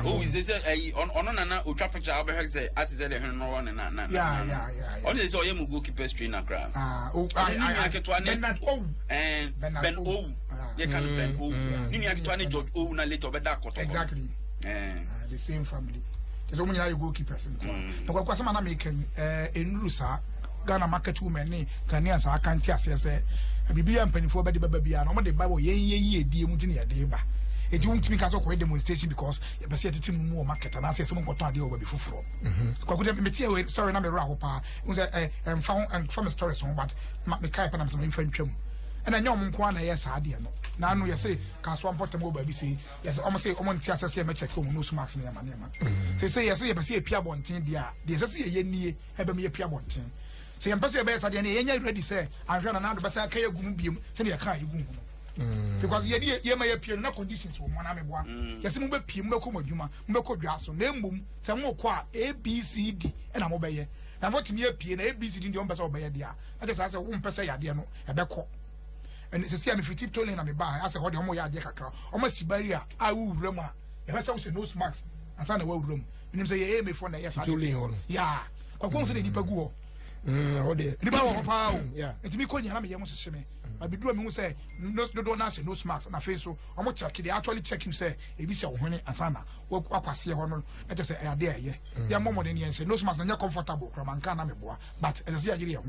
owu sɛ sɛ ayi ɔno nana otwa picture a ɔbɛhwɛ sɛ ate sɛ deɛ hwene no wɔ ne na na Yeah, na yeah, yeah, yeah. ɔno sɛ sɛ ɔyɛ mu goalkeeper trainer koraa. Ah, oh, Ɔno ne nua ketewa ne Bernard Owu. ɛn Bernard Ben Owu. Owu Ah. yɛ ka no Ben Owu ne nua ketewa ne George Owu na later ɔbɛda akɔtɔkɔ Exactly. ɛn Ah, the same family. Kyerɛ sɛ wɔn nyinaa yɛ goalkeepers nko. Na kwaku asɛm a na meka yi, ɛnuru saa Ghana market women ne Ghanaians a aka nte aseɛ sɛ biribi a mpanimfoɔ bɛde bɛba biara no wɔde ba wɔ yɛn yɛn yiedie mu nti na yɛde ba. Eti wɔntumi ka sɛ ɔkɔyɛ demonstration because yɛpɛ sɛ yɛtete mu mu wɔ market anaasɛ yɛsɛ mo nkɔtɔn adeɛ wɔ baabi foforɔ. Kwaku deɛ mete wei sorry na mewura hɔ paa. N sɛ ɛmfa ho ɛmfa me stories ho but ma mekae pɛ na mesɛ memfa ntwam. Ɛna ɛnyɛ ɔmo nko ara na ɛyɛ saa adeɛ no. Na ano yɛsɛ kasoa mpɔtam wɔ baabi sei yɛsɛ ɔmo sɛ ɔmo nte asɛ sɛ yɛmɛkyɛke ɔmo nose mask ne yɛma nneɛma. Sɛ sɛ yɛsɛ yɛpɛ sɛ yɛpia abɔnten deɛ a deɛ ɛsɛ sɛ yɛyɛ nie ɛbɛm yɛpia abɔnten. Sɛ yɛmpɛ sɛ yɛbɛyɛ saa deɛ no yɛnyɛ ready sɛ ahwɛ na nado bɛsɛ aka yɛgu mu biom sɛdeɛ yɛka a yɛgu mu no. Because yɛde yɛma yɛpie no na conditions wɔ mu anaa meboa. Yɛsɛ mobɛpie mobɛkɔ mo adwuma mobɛkɔ dwa so na mmom sɛ mokɔ a ABCD ɛna mobɛyɛ. Na motumi apue na ABCD deɛ wompɛ sɛ wobɛyɛ deɛ a na kyerɛ saa sɛ wompɛ sɛ yadeɛ no ɛbɛkɔ. Ɛne sɛsi a mefiri tiptoe lane na mebaa asɛ hɔ deɛ ɔmo yɛ adeɛ kakra ɔmo asi barrier a wowura mu a yɛhwɛ sɛ wohyɛ nose mask ansa na woawura mu. Menim sɛ yɛ AMA foɔ na ɛyɛ saa Tiptoe lane hɔ no. Yeah. Kwaku hu sɛ deɛ nnipa gu hɔ. Ɛhɔ deɛ. Nnipa wɔ hɔ paa o. Yeah. Nti mekɔ nyina na meyɛ mo hyehye me. But biduru a mehu sɛ nose dodoɔ no ahyɛ nose mask na afei so ɔmo check they actually check you sɛ ebi hyɛ wo hwene ansa na wakɔ aseɛ hɔ no na kyerɛ sɛ ɛyɛ adeɛ a ɛyɛ. Yɛmmɔ mmɔden ne yɛnhyɛ nose mask na nyɛ comfortable koraa manka na meboa but ɛsɛ sɛ yɛyere yɛn ho.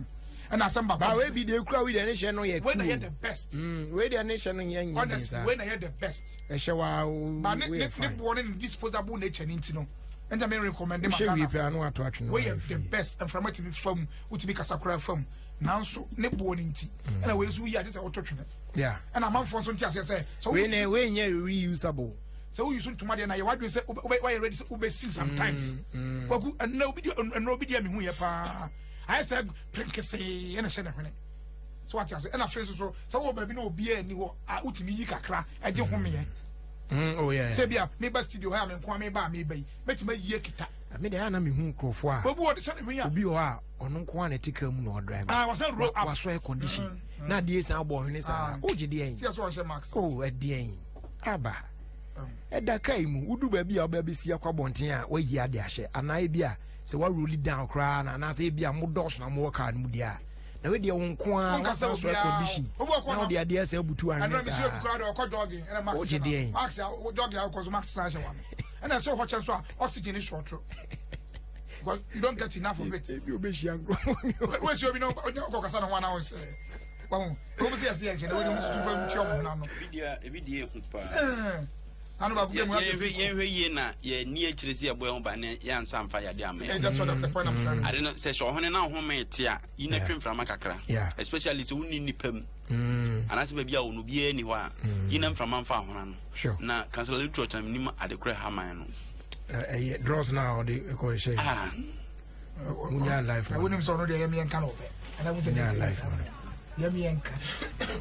Ɛna asɛm baako. Ba wei bi deɛ ekura wei deɛ ne hyɛ no yɛ Wei na yɛ cool. the best. Wei deɛ ne hyɛ no yɛ nyɛ den Honestly, saa. wei na yɛ the best. Ɛhyɛ wa o Ba ne wei ne yɛ ne fine. boɔ ne ne disposable nature ne nti no. Ɛnta me recommend ma Wohyɛ wie Ghana. pɛ ano ato atwene. Wei yɛ the best. Mframa tumi fam, wotumi kasa koraa fam. Nanso ne boɔ ne nti. Ɛna wei nso woyi ade sɛ wotɔ twene. Yeah. Ɛna amanfoɔ nso nte aseɛ sɛ sɛ Wei wo na wei nyɛ reusable. sɛ woyi so ntoma deɛ na yɛ wadwene sɛ woyɛ ready sɛ wobɛsi sometimes. Kwaku ɛnna obi deɛ ɛnna obi deɛ mehu yɛ paa. Ayɛ sɛ prenkesee ɛna hyɛ ne hwene. So wate ase ɛna afei nso so sɛ wowɔ baabi na obiara ani hɔ a wotumi yi kakra ɛgye homeɛ. Oh yeah. Sɛ bia meba studio ha a me nko a meba a meba yi mɛtumi ayi akita. Me deɛ ana mehu nkurɔfoɔ a Obi wɔ de hyɛ ne hwene a obi wɔ hɔ a ɔno nko a na ɛte kaa mu na ɔdrive. Ah, wasan roll up. Wasɔ air condition. Na adeɛ san abɔ ɔhwene saa. Ah. Wogye deɛ sɛ yɛ sɛ ɔnhyɛ mask. Oh, ɛdeɛn aba ɛda kaa yi mu wodu baabi a wobɛ bɛsi akɔ abɔnten a wayi ade ahyɛ anaa ebi a sɛ waroli down koraa na anaasɛ ebi a modɔɔso na mowɔ kaa no mu deɛ a na wedeɛ wo nko a Wonka sɛ wasan so air obiara- condition obi wɔ kɔ na na- wode adeɛ sɛ abutu ɛnna ahwene mi si obi saa koraa de ɔkɔ jogging ɛna max Wogye hyɛ deɛn? na max a jogging a ɔkɔ so max san hyɛ wa no ɛna ɛsɛ ɔhɔ kyɛn so a oxygen is short because you don't get enough of it. ebi obɛhyia nkurɔfoɔ Wo esi obi na ɔnyɛ ɔkɔ kasa na ho anaa ɔsɛ wɔn wɔn si yɛsi yɛn hyɛ na wɔn de susu fam kyerɛ wɔn ho ebi deɛ ehu paa. n'ano ano baako bi mu Yɛnhwɛ yie na yɛni akyire sɛ yɛbɔ yɛn ho ba ne yɛansa mfa yɛade ama yɛn. just sort of the point I'm trying to Ade no sɛ hyɛ ɔhene na ɔhome te a yi na twe mframa kakra. Yeah. Especially sɛ wonni nnipa mu anaasɛ baabi a wɔn obiara ni hɔ a yi na mframa mfa ahona no. Sure. Na kansala litro na nim ade korɔ ha man no. ɛyɛ draws na ɔde ɛkɔ hyɛ Ah, Munya life na man. wɔnim sɛ ɔno deɛ yɛ mmiɛnka na ɔpɛ ɛna mo sɛ Munya life man. Deɛ mi yɛ nka.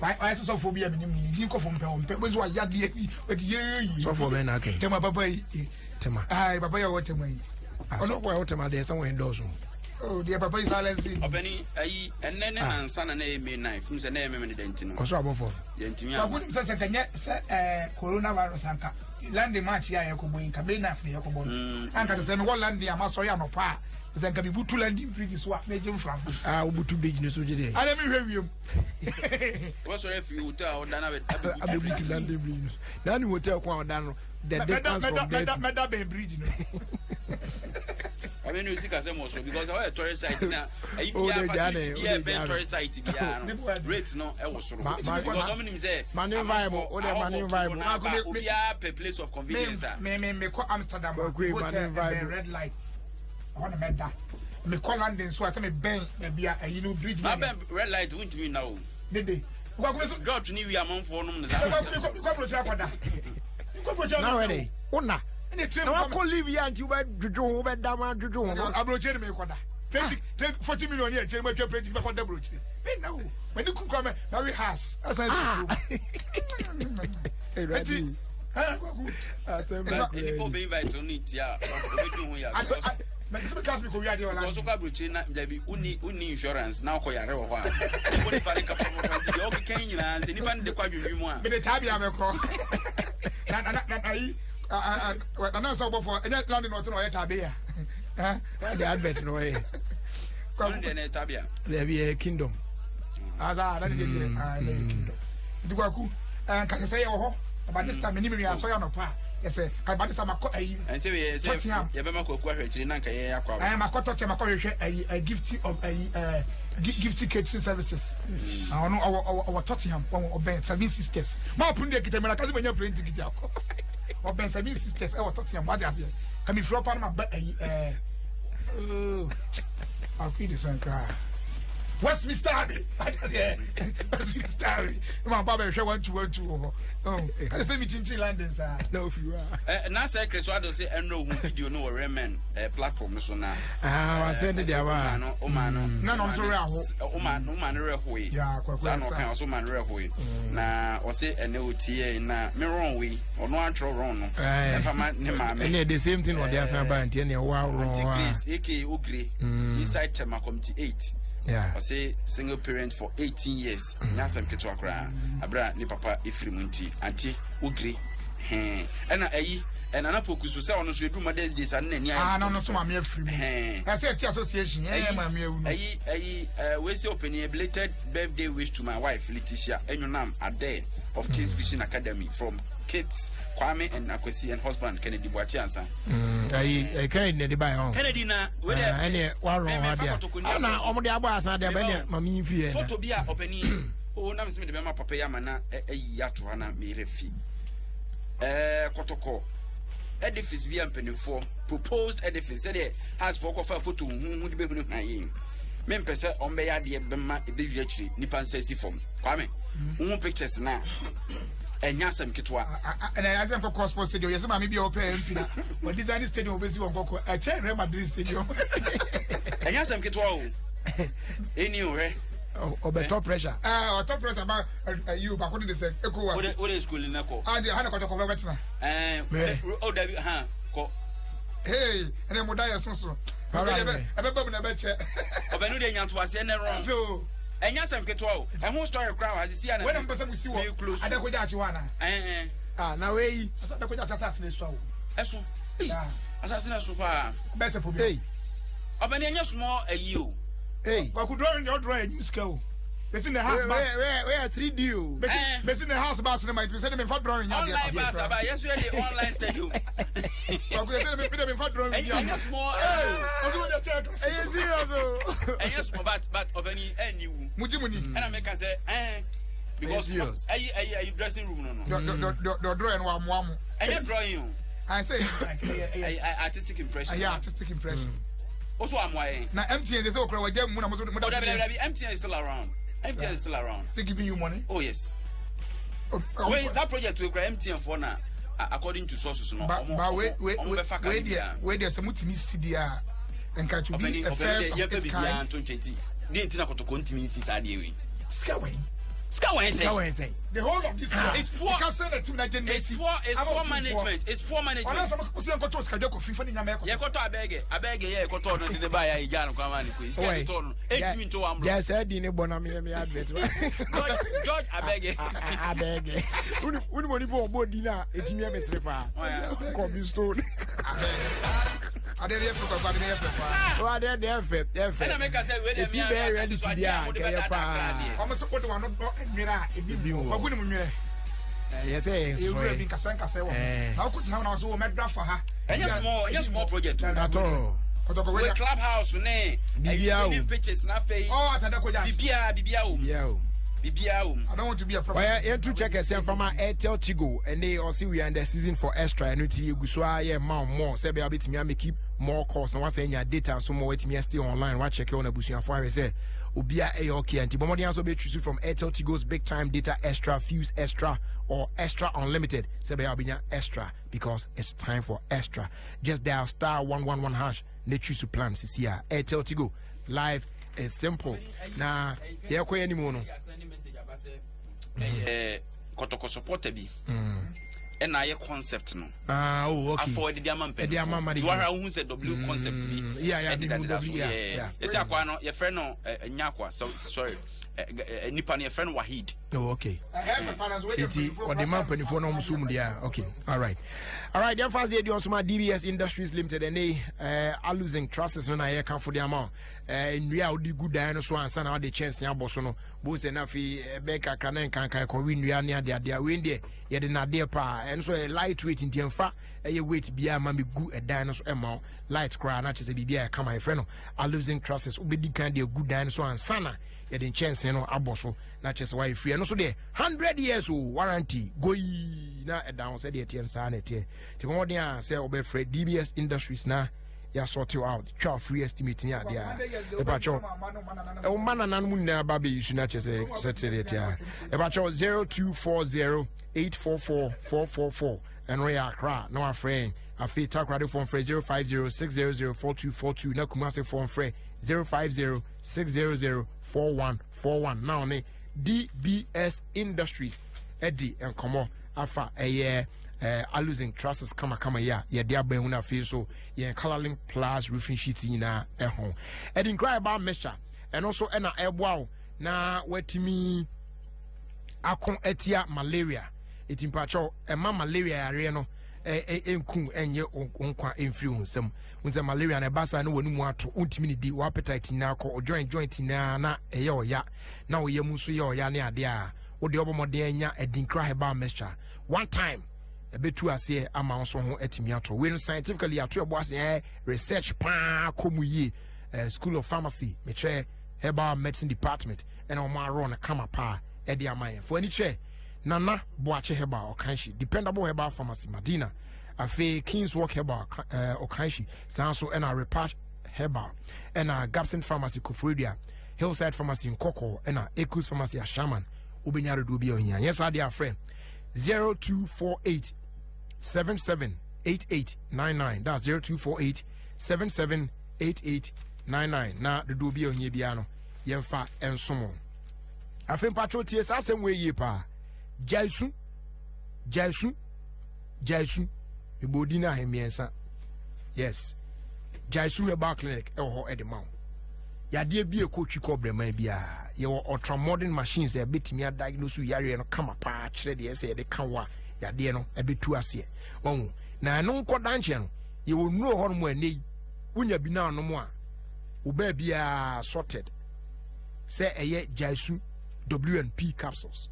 Wayɛ sɛ sɔfoɔ bi a menim ne din kɔfo mpɛ wɔn mpɛ. Wọ́n sɛ wayɛ adeɛ bi wɔde yɛɛyi. Sɔfoɔ bɛn na aka yi. Tɛma papa yi. Tɛma. Ayi papa yi a ɔwɔ tɛma yi. Asɔfoɔ a ɛwɔ tɛma deɛ sɛ wɔn dɔɔso. Oh deɛ papa yi silence. Ɔpɛni ayi ɛnɛ ne nansa na na ɛyɛ May 9 fim sɛ na ɛyɛ mɛmɛ ne dɛn ti no. Ɔsoro abɔfoɔ. Yɛntumi ama. Kwaku nim sɛ sɛ kanyɛ sɛ ɛɛ coronavirus anka London match yi a yɛkɔbɔ yi nka May 9 na yɛkɔbɔ no. Anka sɛ sɛ mewɔ London a masɔre anɔpa a sɛ nka mebutu London bridge so a megye mframa. Ah wobutu bridge no so gye deɛ. Ana mehwɛ wiem. Wɔsɔre afiri hotel a ɔda no abɛbutu London bridge no so. Na ne hotel ko a ɔda no the distance from there to. Mɛda bɛn bridge no. Ɔbɛn ni o sika sɛ mo so because ɔyɛ tourist site na ayi biara facility biara bɛn tourist site biara no rate no ɛwɔ soro because ɔmo nim sɛ amanfo ahɔhoɔ obiara pɛ place of convenience a. Me me me kɔ Amsterdam hotel ɛbɛn red light ɛhɔ na mɛda me kɔ London so a sɛ me bɛn baabi a ɛyi no bridge na. Mabɛn red light wuntumi nna o. Dede. Dɔt ni wi amanfoɔ nom ne saa. Kɔ aburokyire akɔda. Kɔ aburokyire akɔda. Na wɛ de wo na. Na wakɔ leave yi a nti wobɛdwodwo ho wobɛda ma adwodwo ho no. Aburokyire ne mekɔda. Plane 40 million yɛ akyire matwa plane ticket bɛkɔda aburokyire. Me na o. M'ani kum kora mɛ mɛwe house. Ɛsan si kurom. Ɛti. Asɛm bɛ kura yi. Nipa obe invite no ti a obedi ho ya. Mɛ kasi mi ko wi adeɛ wɔ la. Because okɔ aburokyire na dabi wonni wonni insurance na ɔkɔ yare wɔ hɔ a. Wo nipa ne kapa papa nti deɛ ɔkeka yi nyinaa sɛ nipa ne de kɔ adwendwen mu a. Mede taa bi abɛkɔ. Na na na na yi na na sɛ ɔbɔfo ɛnyɛ landi na ɔte na ɔyɛ taabe ya. Saa de advert na ɔyɛ. Ɔno deɛ na ɛyɛ tabe a. Dabi ɛyɛ kingdom. Asa na ne deɛ deɛ ɛyɛ kingdom. Nti kwaku nkasa sɛ yɛ wɔ hɔ. But this time menim nua asɔre anɔpa a yɛsɛ ka but this time makɔ ayi. Ɛnsɛ yɛ sɛ yɛbɛma kwaku ahwɛ akyire na nka yɛyɛ akɔ aba. Ɛɛ makɔ Tottenham makɔ hwehwɛ ayi ɛ gift of ayi ɛ gifty catering services. Ɔno ɔwɔ ɔwɔ ɔwɔ Tottenham ɔwɔ ɔbɛn Seven Sisters. Maa pun deɛ kita mɛna kasi mɛnya plane ticket akɔ. Ɔbɛn Seven Sisters ɛwɔ Tottenham wate aseɛ. Kami firi ɔpa no ma ba ayi ɛɛ. Akɔ yi de sɛn koraa. Westminster Abbey. Westminster Abbey. Ma ba bɛhwɛ 1 2 1 2 wɔ hɔ. Ɛsɛ sɛ mi kyinkyin London saa. Na ofiri hɔ a. Na sɛ Chris Wado sɛ ɛnna ohun video no wɔ Remen platform no so na. Ah, wasɛ ne deɛ wa. Ɔma no. Na na ɔno nso werɛ aho. Ɔma no ɔma no werɛ hoe. Saa na ɔka ɔso ɔma no werɛ hoe. Na ɔsɛ ɛnɛ otie na me wrong wei ɔno atwerɛ wrong no. Ɛfa ma ne maame. Ɛnna the same thing ɔde asan ba nti ɛnna ɛwɔ wrong. Auntie Grace aka Ogre inside Tema Committee 8. Yeah. Ɔsɛ single parent for 18 years. Nyɛ asɛm ketewa koraa. Abira ne papa efiri mu nti auntie Ogre. Hɛn ɛna ɛyi ɛnana poku so sɛ ɔno nso edu Mother's Day sa ne n'ani ayɛ. Ah na ɔno nso maame afiri mu. Ɛsɛ ɛti association ɛyɛ maame awu no. Ɛyi ɛyi ɛɛ wei sɛ ɔpanin belated birthday wish to my wife Letitia Enyonam Ade of Kids Vision Academy from kids Kwame and Akwesi and husband Kennedy Boakye Ansa. Ɛyi Kennedy na ɛde ba yɛ hɔ. Kennedy na wei dɛ. Ɛnɛ warɔ hɔ adeɛ. Ɛna ɔmo de abɔ asan de aba ɛnɛ maame yi fi yɛ. Photo bi a ɔpanin o na mi sɛ mi de bɛ ma papa yi ama na ɛyi ato ha na mi yɛrɛ fi. Ɛɛ kɔtɔkɔ edifice bi a mpanimfoɔ proposed edifice sɛdeɛ hasfoɔ kɔfa photo huhu de bɛhunu hwan yi mempɛ sɛ ɔmbɛyɛ adeɛ bɛma ɛbɛwi akyire nipa nsa si fam Kwame wohu pictures no a ɛnyɛ asɛm ketewa. Ɛna yɛ asɛm kɔkɔ sports stadium yɛsɛ maame bi a ɔpɛ MP na wɔ design stadium wɔbɛsi wɔn kɔkɔ ɛkyɛn Real Madrid stadium. Ɛnyɛ asɛm ketewa o ɛni o hwɛ. Ɔbɛtɔ pressure. Ɛɛ ɔtɔ pressure ba ɛyi o baako de de sɛ ECOWAS. O de school ne kɔ. Ah de ha na kɔtɔkɔ bɛ bɛtena. Ɛɛ o dabi ha kɔ. Hey ɛnɛ mo da yɛ soso. Ɛbɛ bɛ mu na ɛbɛ kyɛ. Ɔbɛnu de nyantoaseɛ ne rɔn. Ɛfɛ o. Ɛnyɛ asɛm ketewa o ɛho story koraa wɔ asisi ana. Wɛn na mpɛ sɛ mo si wɔ Adakogya akyi hɔ ana. Ɛɛ. Ah na wei. Adakogya akyi asase na esua o. Ɛso. Asase na ɛso paa. Bɛsɛ po bi. Ɔbɛni ɛnyɛ small ɛyi o. Hey. Kwaku drawing deɛ ɔdrawing ɛnyim sika o. Besi ne house bus. Wei wei 3D o. Besi besi ne house bus ne ma nti sɛ ne mefa drawing nya deɛ. Online bus aba yɛ so yɛ de online stadium. Kwaku yɛ sɛ ne me de mefa drawing nya. Ɛnyɛ small. Ɔsɛ wo de kyɛ. Ɛyɛ serious o. Ɛnyɛ small but ɔbɛni ɛnni wu. Mo gye mo ni. Ɛna meka sɛ ɛn. Because ɛyi ɛyi ɛyi dressing room no no. Dɔ drawing no wa moa mo. Ɛnyɛ drawing o. I say ɛyɛ artistic impression. Ɛyɛ artistic impression. Also, I'm why. Na MTN they say okra waje mu na mo so mo da. MTN is still around. MTN is still around. Still giving you money? Oh yes. Wait, that project we grab MTN for now. According to sources no. But wait wait wait wait there wait there some mutimi CD a nka to be a first of its kind. Di ntina kotoko ntimi nsi saa de we. Sika wɛn. Sika wɛn sika sɛn. Wɛn sɛn. The whole of this year. It's poor. Sika sɛn na team na generate. It's poor management. It's poor management. Ɔlá sọ ma kò sí ɛnkɔtɔ sika jɛ kò fi fún ni nyamɛ kɔ. Yɛkɔtɔ Abɛɛgɛ, Abɛɛgɛ yɛ yɛkɔtɔ no de ne ba yɛ ayɛ gya no kwan ma ne koyi. Sika yɛ tɔ no 8 mi to one block. Jɛ sɛ di ne bɔ na mi yɛ mi advert. George Abɛɛgɛ. Abɛɛgɛ wuni mo nipa ɔbɔ di na etimi yɛ mesere paa kɔbi stone. Ade yɛ fɛ kɔ, ade yɛ fɛ paa. Wa de ɛfɛ ɛfɛ. Ɛna meka sɛ wei deɛ eti mea bɛyɛ mea reality so di adeɛ a a mode kɛyɛ bɛdaadaa paa. deɛ. Ɔmo sɛ o de wa no dɔ nwere a ebi Ebi mu wɔ. wagu ne mu nwere. Yɛ sɛ yɛ Ewura bi nsɔɛ. nkasa nkasa wɔ. Eh. Na ɔkò gyina hɔ na ɔsɛ wɔ mɛdra fa ha. Ɛnyɛ small project o. Atɔ. Kɔtɔkɔ Wei wei. club house ne Biribiara ɛyi o. training pitches na afei Ɔ atade kɔgya. biribiara wɔ mu. Yɛ o. Biribiara wɔ mu. I don't want to be a problem. Ɔyɛ yɛntu check ɛsɛ nfama Airtel Tigo. Ɛne ɔsi we are in the season for extra. Ɛno ti egu so a yɛ ma more sɛ bɛyɛ wobɛtumi amake more calls na wasan nya data nso ma watumi stay online, wacheck wɔn abusuafo ahwɛ sɛ obia ɛyɛ okay. Nti bɔmmɔden nso bɛchoose from Airtel Tigo's big time data extra, fuse extra or extra unlimited sɛ bɛyɛ wobɛnya extra, because it's time for extra. Just dial *111# na choose plan sisi a. Airtel Tigo, life is simple. Na yɛkɔ yɛ anim no. Ɛyɛ Kɔtɔkɔ supporter bi ɛna ayɛ concept no. Ah, oh, okay. Afɔ ɛde ama. Ɛde ama mpanyinfoɔ management. tí wàhálà ohun sɛ W concept bi Yeah, ɛde mehu dada W, so. Yɛsɛ akwa no yɛfrɛ no ɛ nyakwa, so sorry, ɛ ɛ nipa no yɛfrɛ no Wahid. Oh, okay. Eti ɔde ma mpanimfoɔ na ɔmo so mu deɛ a, okay, alright. Yɛn fast deɛ di ɔsoma DBS Industries Limited. Ɛne aluzinc trusses no na yɛka fo de ama wo. Nnua a wode gu dan no so ansa na wode kyɛnsee abɔ so no bo sɛ na afei ɛbɛyɛ kakra na nkankan kɔwe nnua ne adeadeɛ a wei deɛ yɛde nadeɛ paa. Ɛno nso ɛyɛ light weight nti ɛmfa ɛyɛ weight biara ma megu ɛdan no so. Ɛma wo light koraa na kyerɛ sɛ biribi a ɛkama. Yɛfrɛ no aluzinc trusses. Wobɛdi kan de agu dan no so ansa na yɛde nkyɛnsee no abɔ so na kyerɛ sɛ wayɛ free. Ɛno so deɛ 100 years o warranty goyi na ɛda ho sɛdeɛ ɛteɛ no saa na ɛteɛ. Nti bɔmmɔden a sɛ wobɛfrɛ DBS Industries na yɛasort you out, twa free estimate ne adeɛ a ɛpakyɛw ɛwo ma nananom nyinaa ba bɛyi so no akyɛ sɛ sɛteɛ deɛ a ɛpakyɛw 0240 844 444. Ɛno yɛ Akra na wafrɛ yɛn. Afei Takoradi phone frɛ 050 600 4242 na Kumase phone frɛ 050 600 4141 na ɔne DBS Industries ɛdi nkɔmmɔ afa ɛyɛ aluzinc trusses kamakama yi a yɛde aba ehu. Na afei nso yɛn Colourlink Plus roofing sheet nyinaa ɛho ɛde nkura ɛba mixture. Ɛno nso ɛna ɛboa wo na watumi ako atia malaria. Eti mpakyɛw ɛma malaria yareɛ no ɛ ɛ ɛnku ɛnyɛ wo nkwa ɛmfiri wo nsam. Wo sɛ malaria no ɛba saa ne w'anim ato, wontumi ne di, w'appetite nyinaa kɔ, joint joint nyinaa na ɛyɛ ɔya na woyɛ mu nso yɛ ɔya ne adeɛ a wode ɔbɔ mmɔden anya Adinkra herbal mixture one time ɛbɛtu aseɛ ama wo nso ho atumi atɔ. Wei no scientifically ato ɛbɔ ase, ɛyɛ research paa kɔ mu yie. School of Pharmacy, mekyerɛ herbal medicine department, ɛna wɔn arɔ no kama paa ɛde ama yɛn. Fo ani kyerɛ Nana Boakye Herbal Ɔkanhyi, Dependable Herbal Pharmacy Madina, afei Kings Walk Herbal Ɔkanhyi, saa nso ɛna Repatch Herbal, ɛna Gapson Pharmacy Koforidua, Hillside Pharmacy Nkɔkɔ, ɛna Ecos Pharmacy Ashaman. Wobɛnya dodoɔ bi a ohia nyɛ saa deɛ afrɛ 0248 778899. That's 0248 778899 na dodoɔ bi a ohia biara no yɛmfa nsom. Afei mpatwo tie saa asɛm wei yie paa. Gyaesu, gyaesu, gyaesu. Mebɔ odin no ahe mmiɛnsa. Yes, Gyaesu Herbal Clinic ɛwɔ hɔ ɛde ma wo yadeɛ bi ɛkɔ twi kɔ brɛman biara. Yɛwɔ ultra modern machines a ɛbɛtumi adiagnose yareɛ no kama paa kyerɛ deɛ ɛsɛ yɛde ka wo a yadeɛ no ɛbɛtu aseɛ wɔn. Na ɛno nkɔ dankyɛn no, yɛwɔ nnuro hɔ nom a ɛnɛ yi wonya bi na anom a wo baa biara sorted. Sɛ ɛyɛ Gyaesu WNP capsules,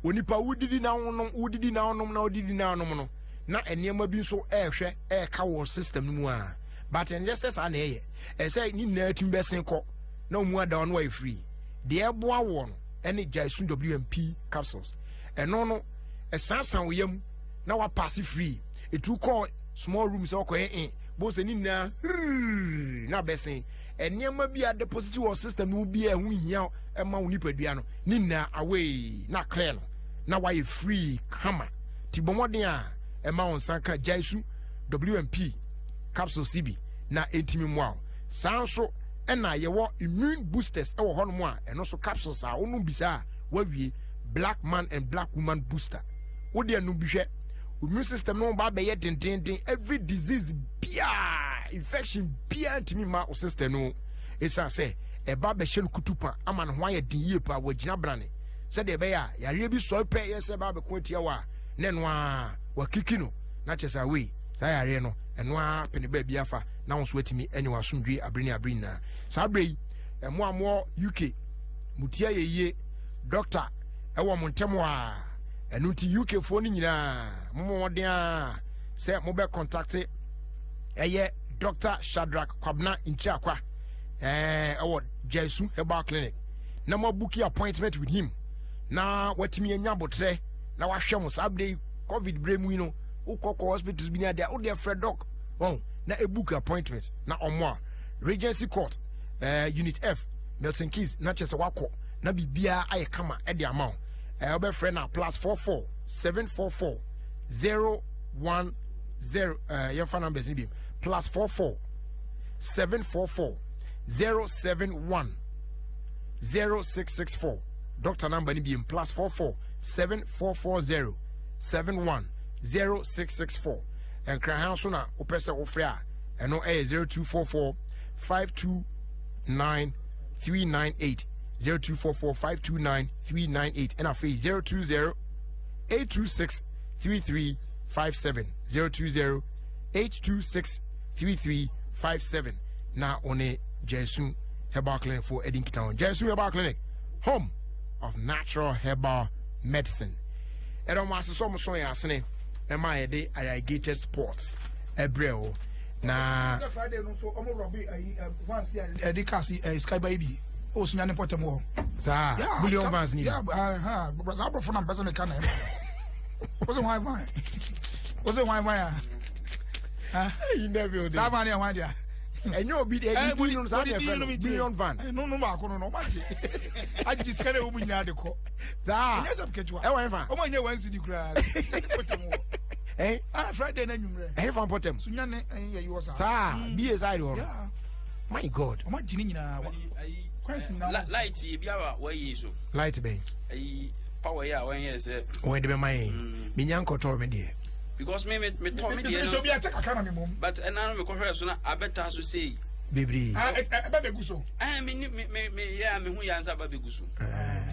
onipa wodidi na wonom, wodidi na wonom, na wodidi na wonom no na nneɛma bi nso ɛɛhwɛ ɛɛka wɔ system no mu a, but ɛnyɛ sɛ saa na ɛyɛ. Ɛsɛ ne nyinaa tumi bɛsen kɔ na ɔmu ada ɔno ayɛ free. Deɛ ɛboa wɔ no ɛne Gyaesu WMP capsules. Ɛno no ɛsansan wo yam na wapass free. Etu kɔ small room sɛ ɔkɔyɛ in bo sɛ ne nyinaa hurr na bɛsen nneɛma bi a deposit wɔ system no mu bi a ɛho hia ɛma wo nipadua no ne nyinaa away na clear no na wayɛ free kama. Ti bɔ mmɔden a ɛma wo nsa ka Gyaesu WMP capsule cb na ɛntumi mmoa wo. Saa nso Ɛna yɛwɔ immune boosters ɛwɔ hɔnom a ɛno nso capsules a wonom bi saa a wawie black man and black woman booster. Wo deɛ nom bi hwɛ. Immune system no ba bɛyɛ dendenden every disease biara infection biara ntumi mma wo system no ɛsiane sɛ ɛba bɛhyɛ no kutupa ama ne ho ayɛ den yie paa wagyina brane sɛdeɛ ɛbɛyɛ a yareɛ bi sɔre pɛ yɛ sɛ ɛba abɛko atia wɔ a na ɛno ara wakiki no na kyerɛ sɛ awei saa yareɛ no ɛno ara pɛ ne baabi afa na wo nso atumi anya w'asomdwe abere ne abere nyinaa. Saa berɛ yi, ɛmo a moɔ UK, mo ti ayɛ yie, dɔkta ɛwɔ mo ntɛm a, ɛno nti UK foɔ no nyinaa, mo mmɔden a sɛ mobɛ kɔntakte ɛyɛ Dr. Shadrach Kwabena Ntiakwa ɛwɔ Jaisu Herbal Clinic na mo abuki appointment with him na watumi anya abotrɛ na wahwɛ mo saa berɛ yi covid berɛ mu yi no wokɔkɔ hospitals bi ne adeɛ wodeɛ frɛ doc wɔn na ebook appointment na ɔmo a Regency Court eh, Unit F Milton Keys na kyerɛ sɛ wakɔ na biribiara ayɛ kama ɛde ama wo eh, wobɛfrɛ na +44 744 010 eh, yɛmfa numbers no bi +44 744 071 0664 doctor number no bi +44 7440 71 0664 Nkraha nso na wopɛ sɛ wofrɛ a, ɛno ɛyɛ 0244 529 398 0244 529 398 ɛna afei 020 826 3357 020 826 3357 na one Jesu Herbal Clinic for ɛdi nkita ho. Jesu Herbal Clinic, home of natural herbal medicine. Ɛdɔm asesɔ mo so yɛ asene. Ɛma yɛde irrigated sports ɛbrɛ o na. Sɛ Friday no nso ɔmo rɔbi ayi vans yɛ ɛde cars yi sky ba yi bi ɛwɔ sunya ne mpɔtam hɔ. Saa billion vans ni bi. Saa aborɔfo na mpɛsɛ meka na ɛma. Wosɛ hwan van? Wosɛ hwan van a? Saa van yɛ hwan dea? Ɛnyɛ obi de ɛdi billion saa na ɛfɛ no billion van. Ɛno no baako no no ɔmo agye agye sika na ɛwɔ mu nyinaa de kɔ. Saa ɛnyɛ sɛm ketewa. Ɛwɔ ɛnfa. Ɔmo anyɛ one cedi koraa. Pɔtɛm wɔ. Ɛn. Ah Friday na nwumrɛ. Ɛnfa mpɔtɛm. Sunyane ɛn yɛ yiwɔ saa. Saa BA side wɔ. Yeah. My God. Ɔmo agye ne nyinaa wa. Kwansi nyinaa. Light yi bi awa wɔayi so. Light bɛn. Ayi power yi a wɔn yɛ sɛ. Wɔn de bɛ ma yɛn. Mi nya nkɔtɔ mi deɛ. Because me me me tɔ mi deɛ no. Mi tɔ bi akyɛ kakra na mi mom. But ɛna no mi kɔhwɛ so na abɛta so sei. Bebree. Ɛbɛ bɛ gu so. Ɛn mi ni mi mi mi yɛ a mi hu yɛ ansa ba bɛ gu so.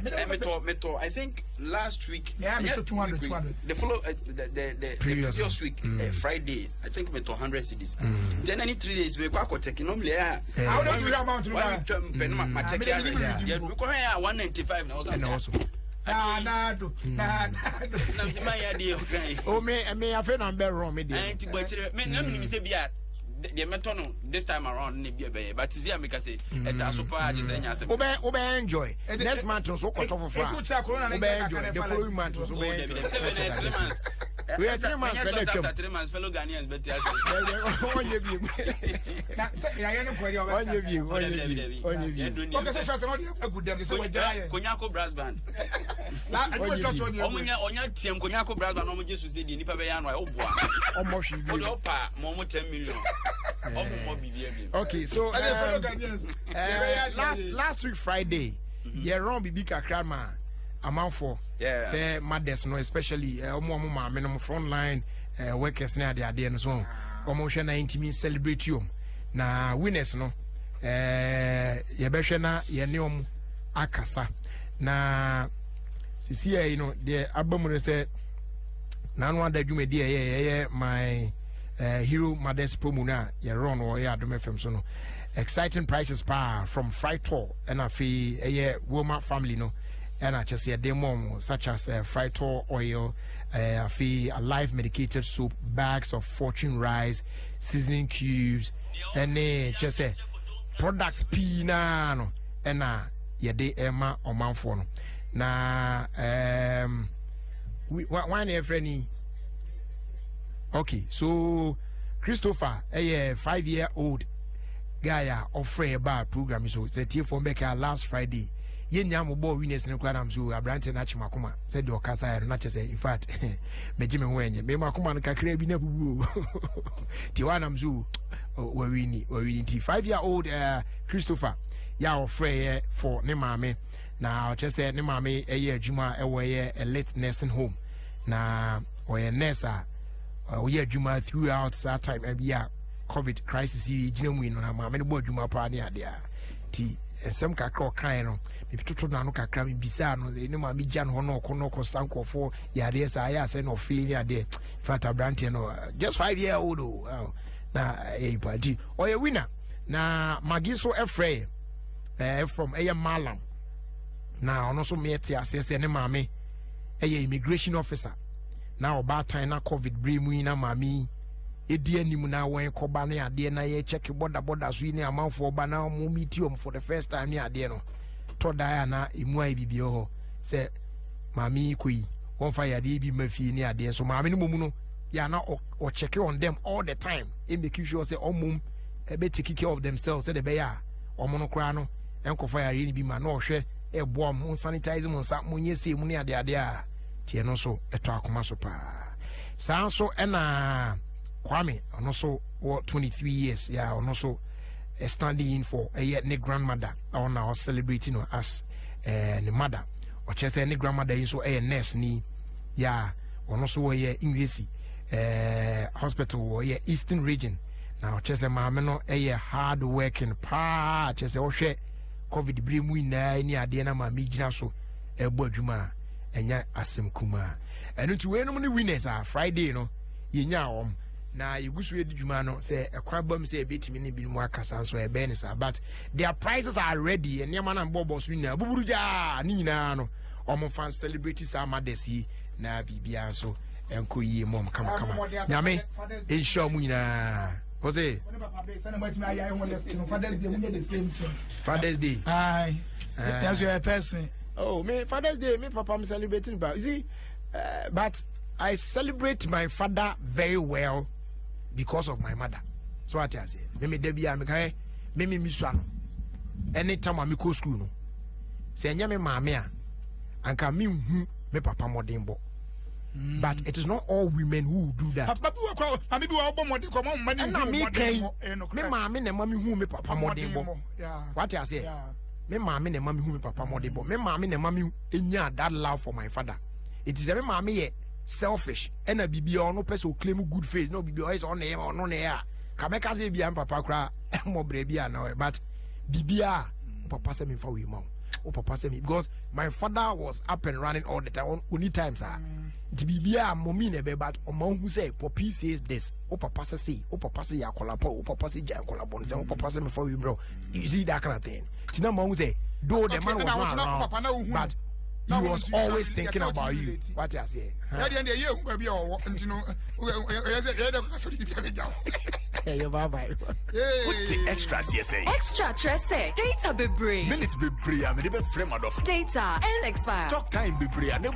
Mi tɔ mi tɔ I think last week. Yeah, mi tɔ 200 200. The follow the previous week Friday I think mi tɔ 100 cedis. Then any 3 days mi kɔ akɔ check normally ɛ. Awo de tu amount no ba. One week twɛ mpɛ no ma check yɛ ahwɛ. Yɛ mi kɔ hwɛ yɛ a 195 na ɔsan. Ɛna ɔso. Naado naado. Na mi ma yɛ adeɛ ɔkan yi. O mi mi afei na n bɛ rɔn mi deɛ. Ɛn ti bɔ akyire mi na mi nim sɛ bi a deɛ mɛtɔ no this time around ne bi ɛbɛyɛ but sisi a mi ka se ɛta so paa gye sɛ ɛnya asɛm. Wobɛ wobɛ enjoy next month nso kɔtɔ foforɔ a wobɛ enjoy the following month nso wobɛ enjoy. We are 3 months pɛ na twam. After 3 months fellow Ghanaians bɛ ti ase. Ɔnyɛ bi mu. Ɔnyɛ bi mu ɔnyɛ bi mu ɔnyɛ bi mu. Ɔkɛ sɛ fɛsɛ ɔde egu dɛm sɛ wɔgya yɛ. Konyako brass band. Ɔmo nya ɔnya tiɛm Konyako brass band ɔmo gye so sɛ deɛ nipa bɛyɛ ano a ɔboa. Ɔmɔ hwee bi. Ɔde ɔpa ma ɔmo 10 million. Ɔmo mɔ bibi abi. Okay so last week Friday yɛ run bibi kakra ma amanfoɔ sɛ mothers no especially ɔmo ɔmo maame no front line workers ne adeɛ adeɛ no so ɔmo hwɛ na ntumi celebrate yom na winners no yɛbɛhwɛ na yɛne ɔmo akasa na sisi yɛ yi no deɛ aba mu no sɛ n'ano ada dwumadi a ɛyɛ ɛyɛ my hero mothers promo no a yɛrɔ no ɔyɛ Adom FM so no exciting prices paa from Frytol ɛna afei ɛyɛ Wilma family no ɛna kyɛ sɛ yɛde mɔ such as Frytol oil, afei Alive medicated soap, bags of fortune rice, seasoning cubes ɛne kyɛ sɛ products pii naa no ɛna yɛde ɛma ɔmanfoɔ no na why na yɛfrɛ ni. Okay, so Christopher ɛyɛ 5-year-old guy a ɔfrɛ ba program so sɛ tie fɔ mbɛka last Friday Yɛnnya mobɔɔ winners no koraa nam so aberanteɛ no akye makoma sɛ deɛ ɔkasa yɛ no na kyɛ sɛ in fact megye me ho ɛnyɛ me makoma no kakra bi na bubu o nti hɔ anam so wawini wawini. Nti 5 year old Christopher yɛ a ɔfrɛeɛ for ne maame na ɔkyerɛ sɛ ne maame ɛyɛ adwuma ɛwɔ ɛyɛ Elite Nursing Home na ɔyɛ nurse a ɔyɛ adwuma throughout saa time ɛbi a COVID crisis yi gyina mu yi no, na maame no bɔ adwuma paa ne adeɛ a nti nsɛm kakra ɔkaeɛ no metoto n'ano kakra, mebisaa no ne maame gya no hɔ na ɔkɔ na ɔkɔ sa nkurɔfoɔ yareɛ saa ayɛ asɛ na ɔfee ne adeɛ. In fact, aberanteɛ no just 5 year old o na ɛyɛ nipa nti ɔyɛ winner. Na Magi nso ɛfrɛ yɛ from ɛyɛ Malam na ɔno nso meyɛ te aseɛ sɛ ne maame ɛyɛ immigration officer na ɔbaatan na COVID bere mu yi na maame yi edi anim na wɔn kɔba ne adeɛ na yɛ check border border so yi ne amanfoɔ ba na wɔn meet wɔn for the first time ne adeɛ no tɔ dan a na emu ayɛ bibi wɔ hɔ sɛ maame yi kɔ yi wɔmfa yadeɛ bi ma fie ne adeɛ. So maame no mom no yɛ ana ɔcheck on them all the time e make sure sɛ ɔmom ɛbɛ take care of themselves sɛ de bɛyɛ a ɔmo no koraa no ɛnkɔfa yareɛ no bi ma na ɔhwɛ ɛboa mo sanitize mo nsa mo nyɛ sei mu ne adeade a tiɛ no nso ɛtɔ akoma so paa. Saa nso ɛna Kwame, ɔno nso wɔ 23 years yɛ a ɔno nso standing in for ɛyɛ ne grandmother a ɔna ɔcelebrate no as ne mother. Ɔkyerɛ sɛ ne grandmother yi nso ɛyɛ nurse ni yɛ a ɔno nso wɔyɛ Engresi Hospital wɔyɛ Eastern Region na ɔkyerɛ sɛ maame no ɛyɛ hard working paa. Kyerɛ sɛ ɔhwɛ COVID bere mu nyinaa ne adeɛ na maame gyina so ɛbɔ adwuma a ɛnyɛ asɛm kumaa. Ɛno nti weinom ne winners a Friday no yɛnyaa wɔn na yɛgu so yɛdi dwuma no sɛ ɛkwan bam sɛ yɛbɛtumi ne binom akasa nso ɛbɛyɛ ne saa, but their prices are ready. Nneɛma no mbɔbɔ so nyinaa buburu gyaa ne nyinaa no ɔmo fa celebrate saa mothers yi na biribiara nso ɛnkɔ yie mu ɔmo kamakama. Nyame nhyira ɔmo nyinaa. Ɔsɛ Father's Day. Aye. That's your person. Oh, me Father's Day, me papa I'm celebrating, but you see, but I celebrate my father very well because of my mother. So what I say, me debi a me kai me sua no. Anytime I me go school no, sɛ ɛnyɛ me maame a, anka me hu me papa mmɔden bɔ. But it is not all women who do that. Papa bi wɔ kɔ, maame bi wɔ ɔbɔ mmɔden kɔ, ɔmo mma ne Ɛna hu me mmɔden kan bɔ, ɛyɛ nokorɛ. me maame na ɛma me hu me papa mmɔden bɔ. Wate aseɛ? Me maame na ɛma me hu me papa mmɔden bɔ. Me maame na ɛma me nya that love for my father. It is sɛ me maame yɛ selfish ɛna biribi a ɔno pɛ sɛ ɔclaim good face na biribi a ɔyɛ sɛ ɔno yɛ ɔno na yɛ a ka mɛka sɛ ebia me papa koraa ɛmmɔ brɛ bi a na ɔyɛ, but biribi a wo papa sɛ memfa wei ma wo papa sɛ me, because my father was up and running all the time, only time saa nti biribi a mɔmi na ɛbɛ, but ɔma hu sɛ Poppy says this, wo papa sɛ sei, wo papa sɛ yɛ akɔla pa, wo papa sɛ gya akɔla bɔ no sɛ wo papa sɛ mefa wei mbrɛ wo. You see that kind of thing, nti na ma hu sɛ though the man was ɛna not wo so na wo papa na around, wohu but Na he wo was nso always you thinking can about you. relate. Wate aseɛ? Yɛ deɛ deɛ yɛ ehu baabi a ɔwɔ nti no ɛyɛ sɛ yɛ dɛ kɔkɔ sɛ ɔde biribi abɛgya wo. Ɛyɛ bye bye. Wote Extra seɛ sɛn? Extra kyerɛ sɛ data bebree. Minutes bebree a mede bɛfrɛ m'adɔfo. Data and expire. Talk time bebree a ne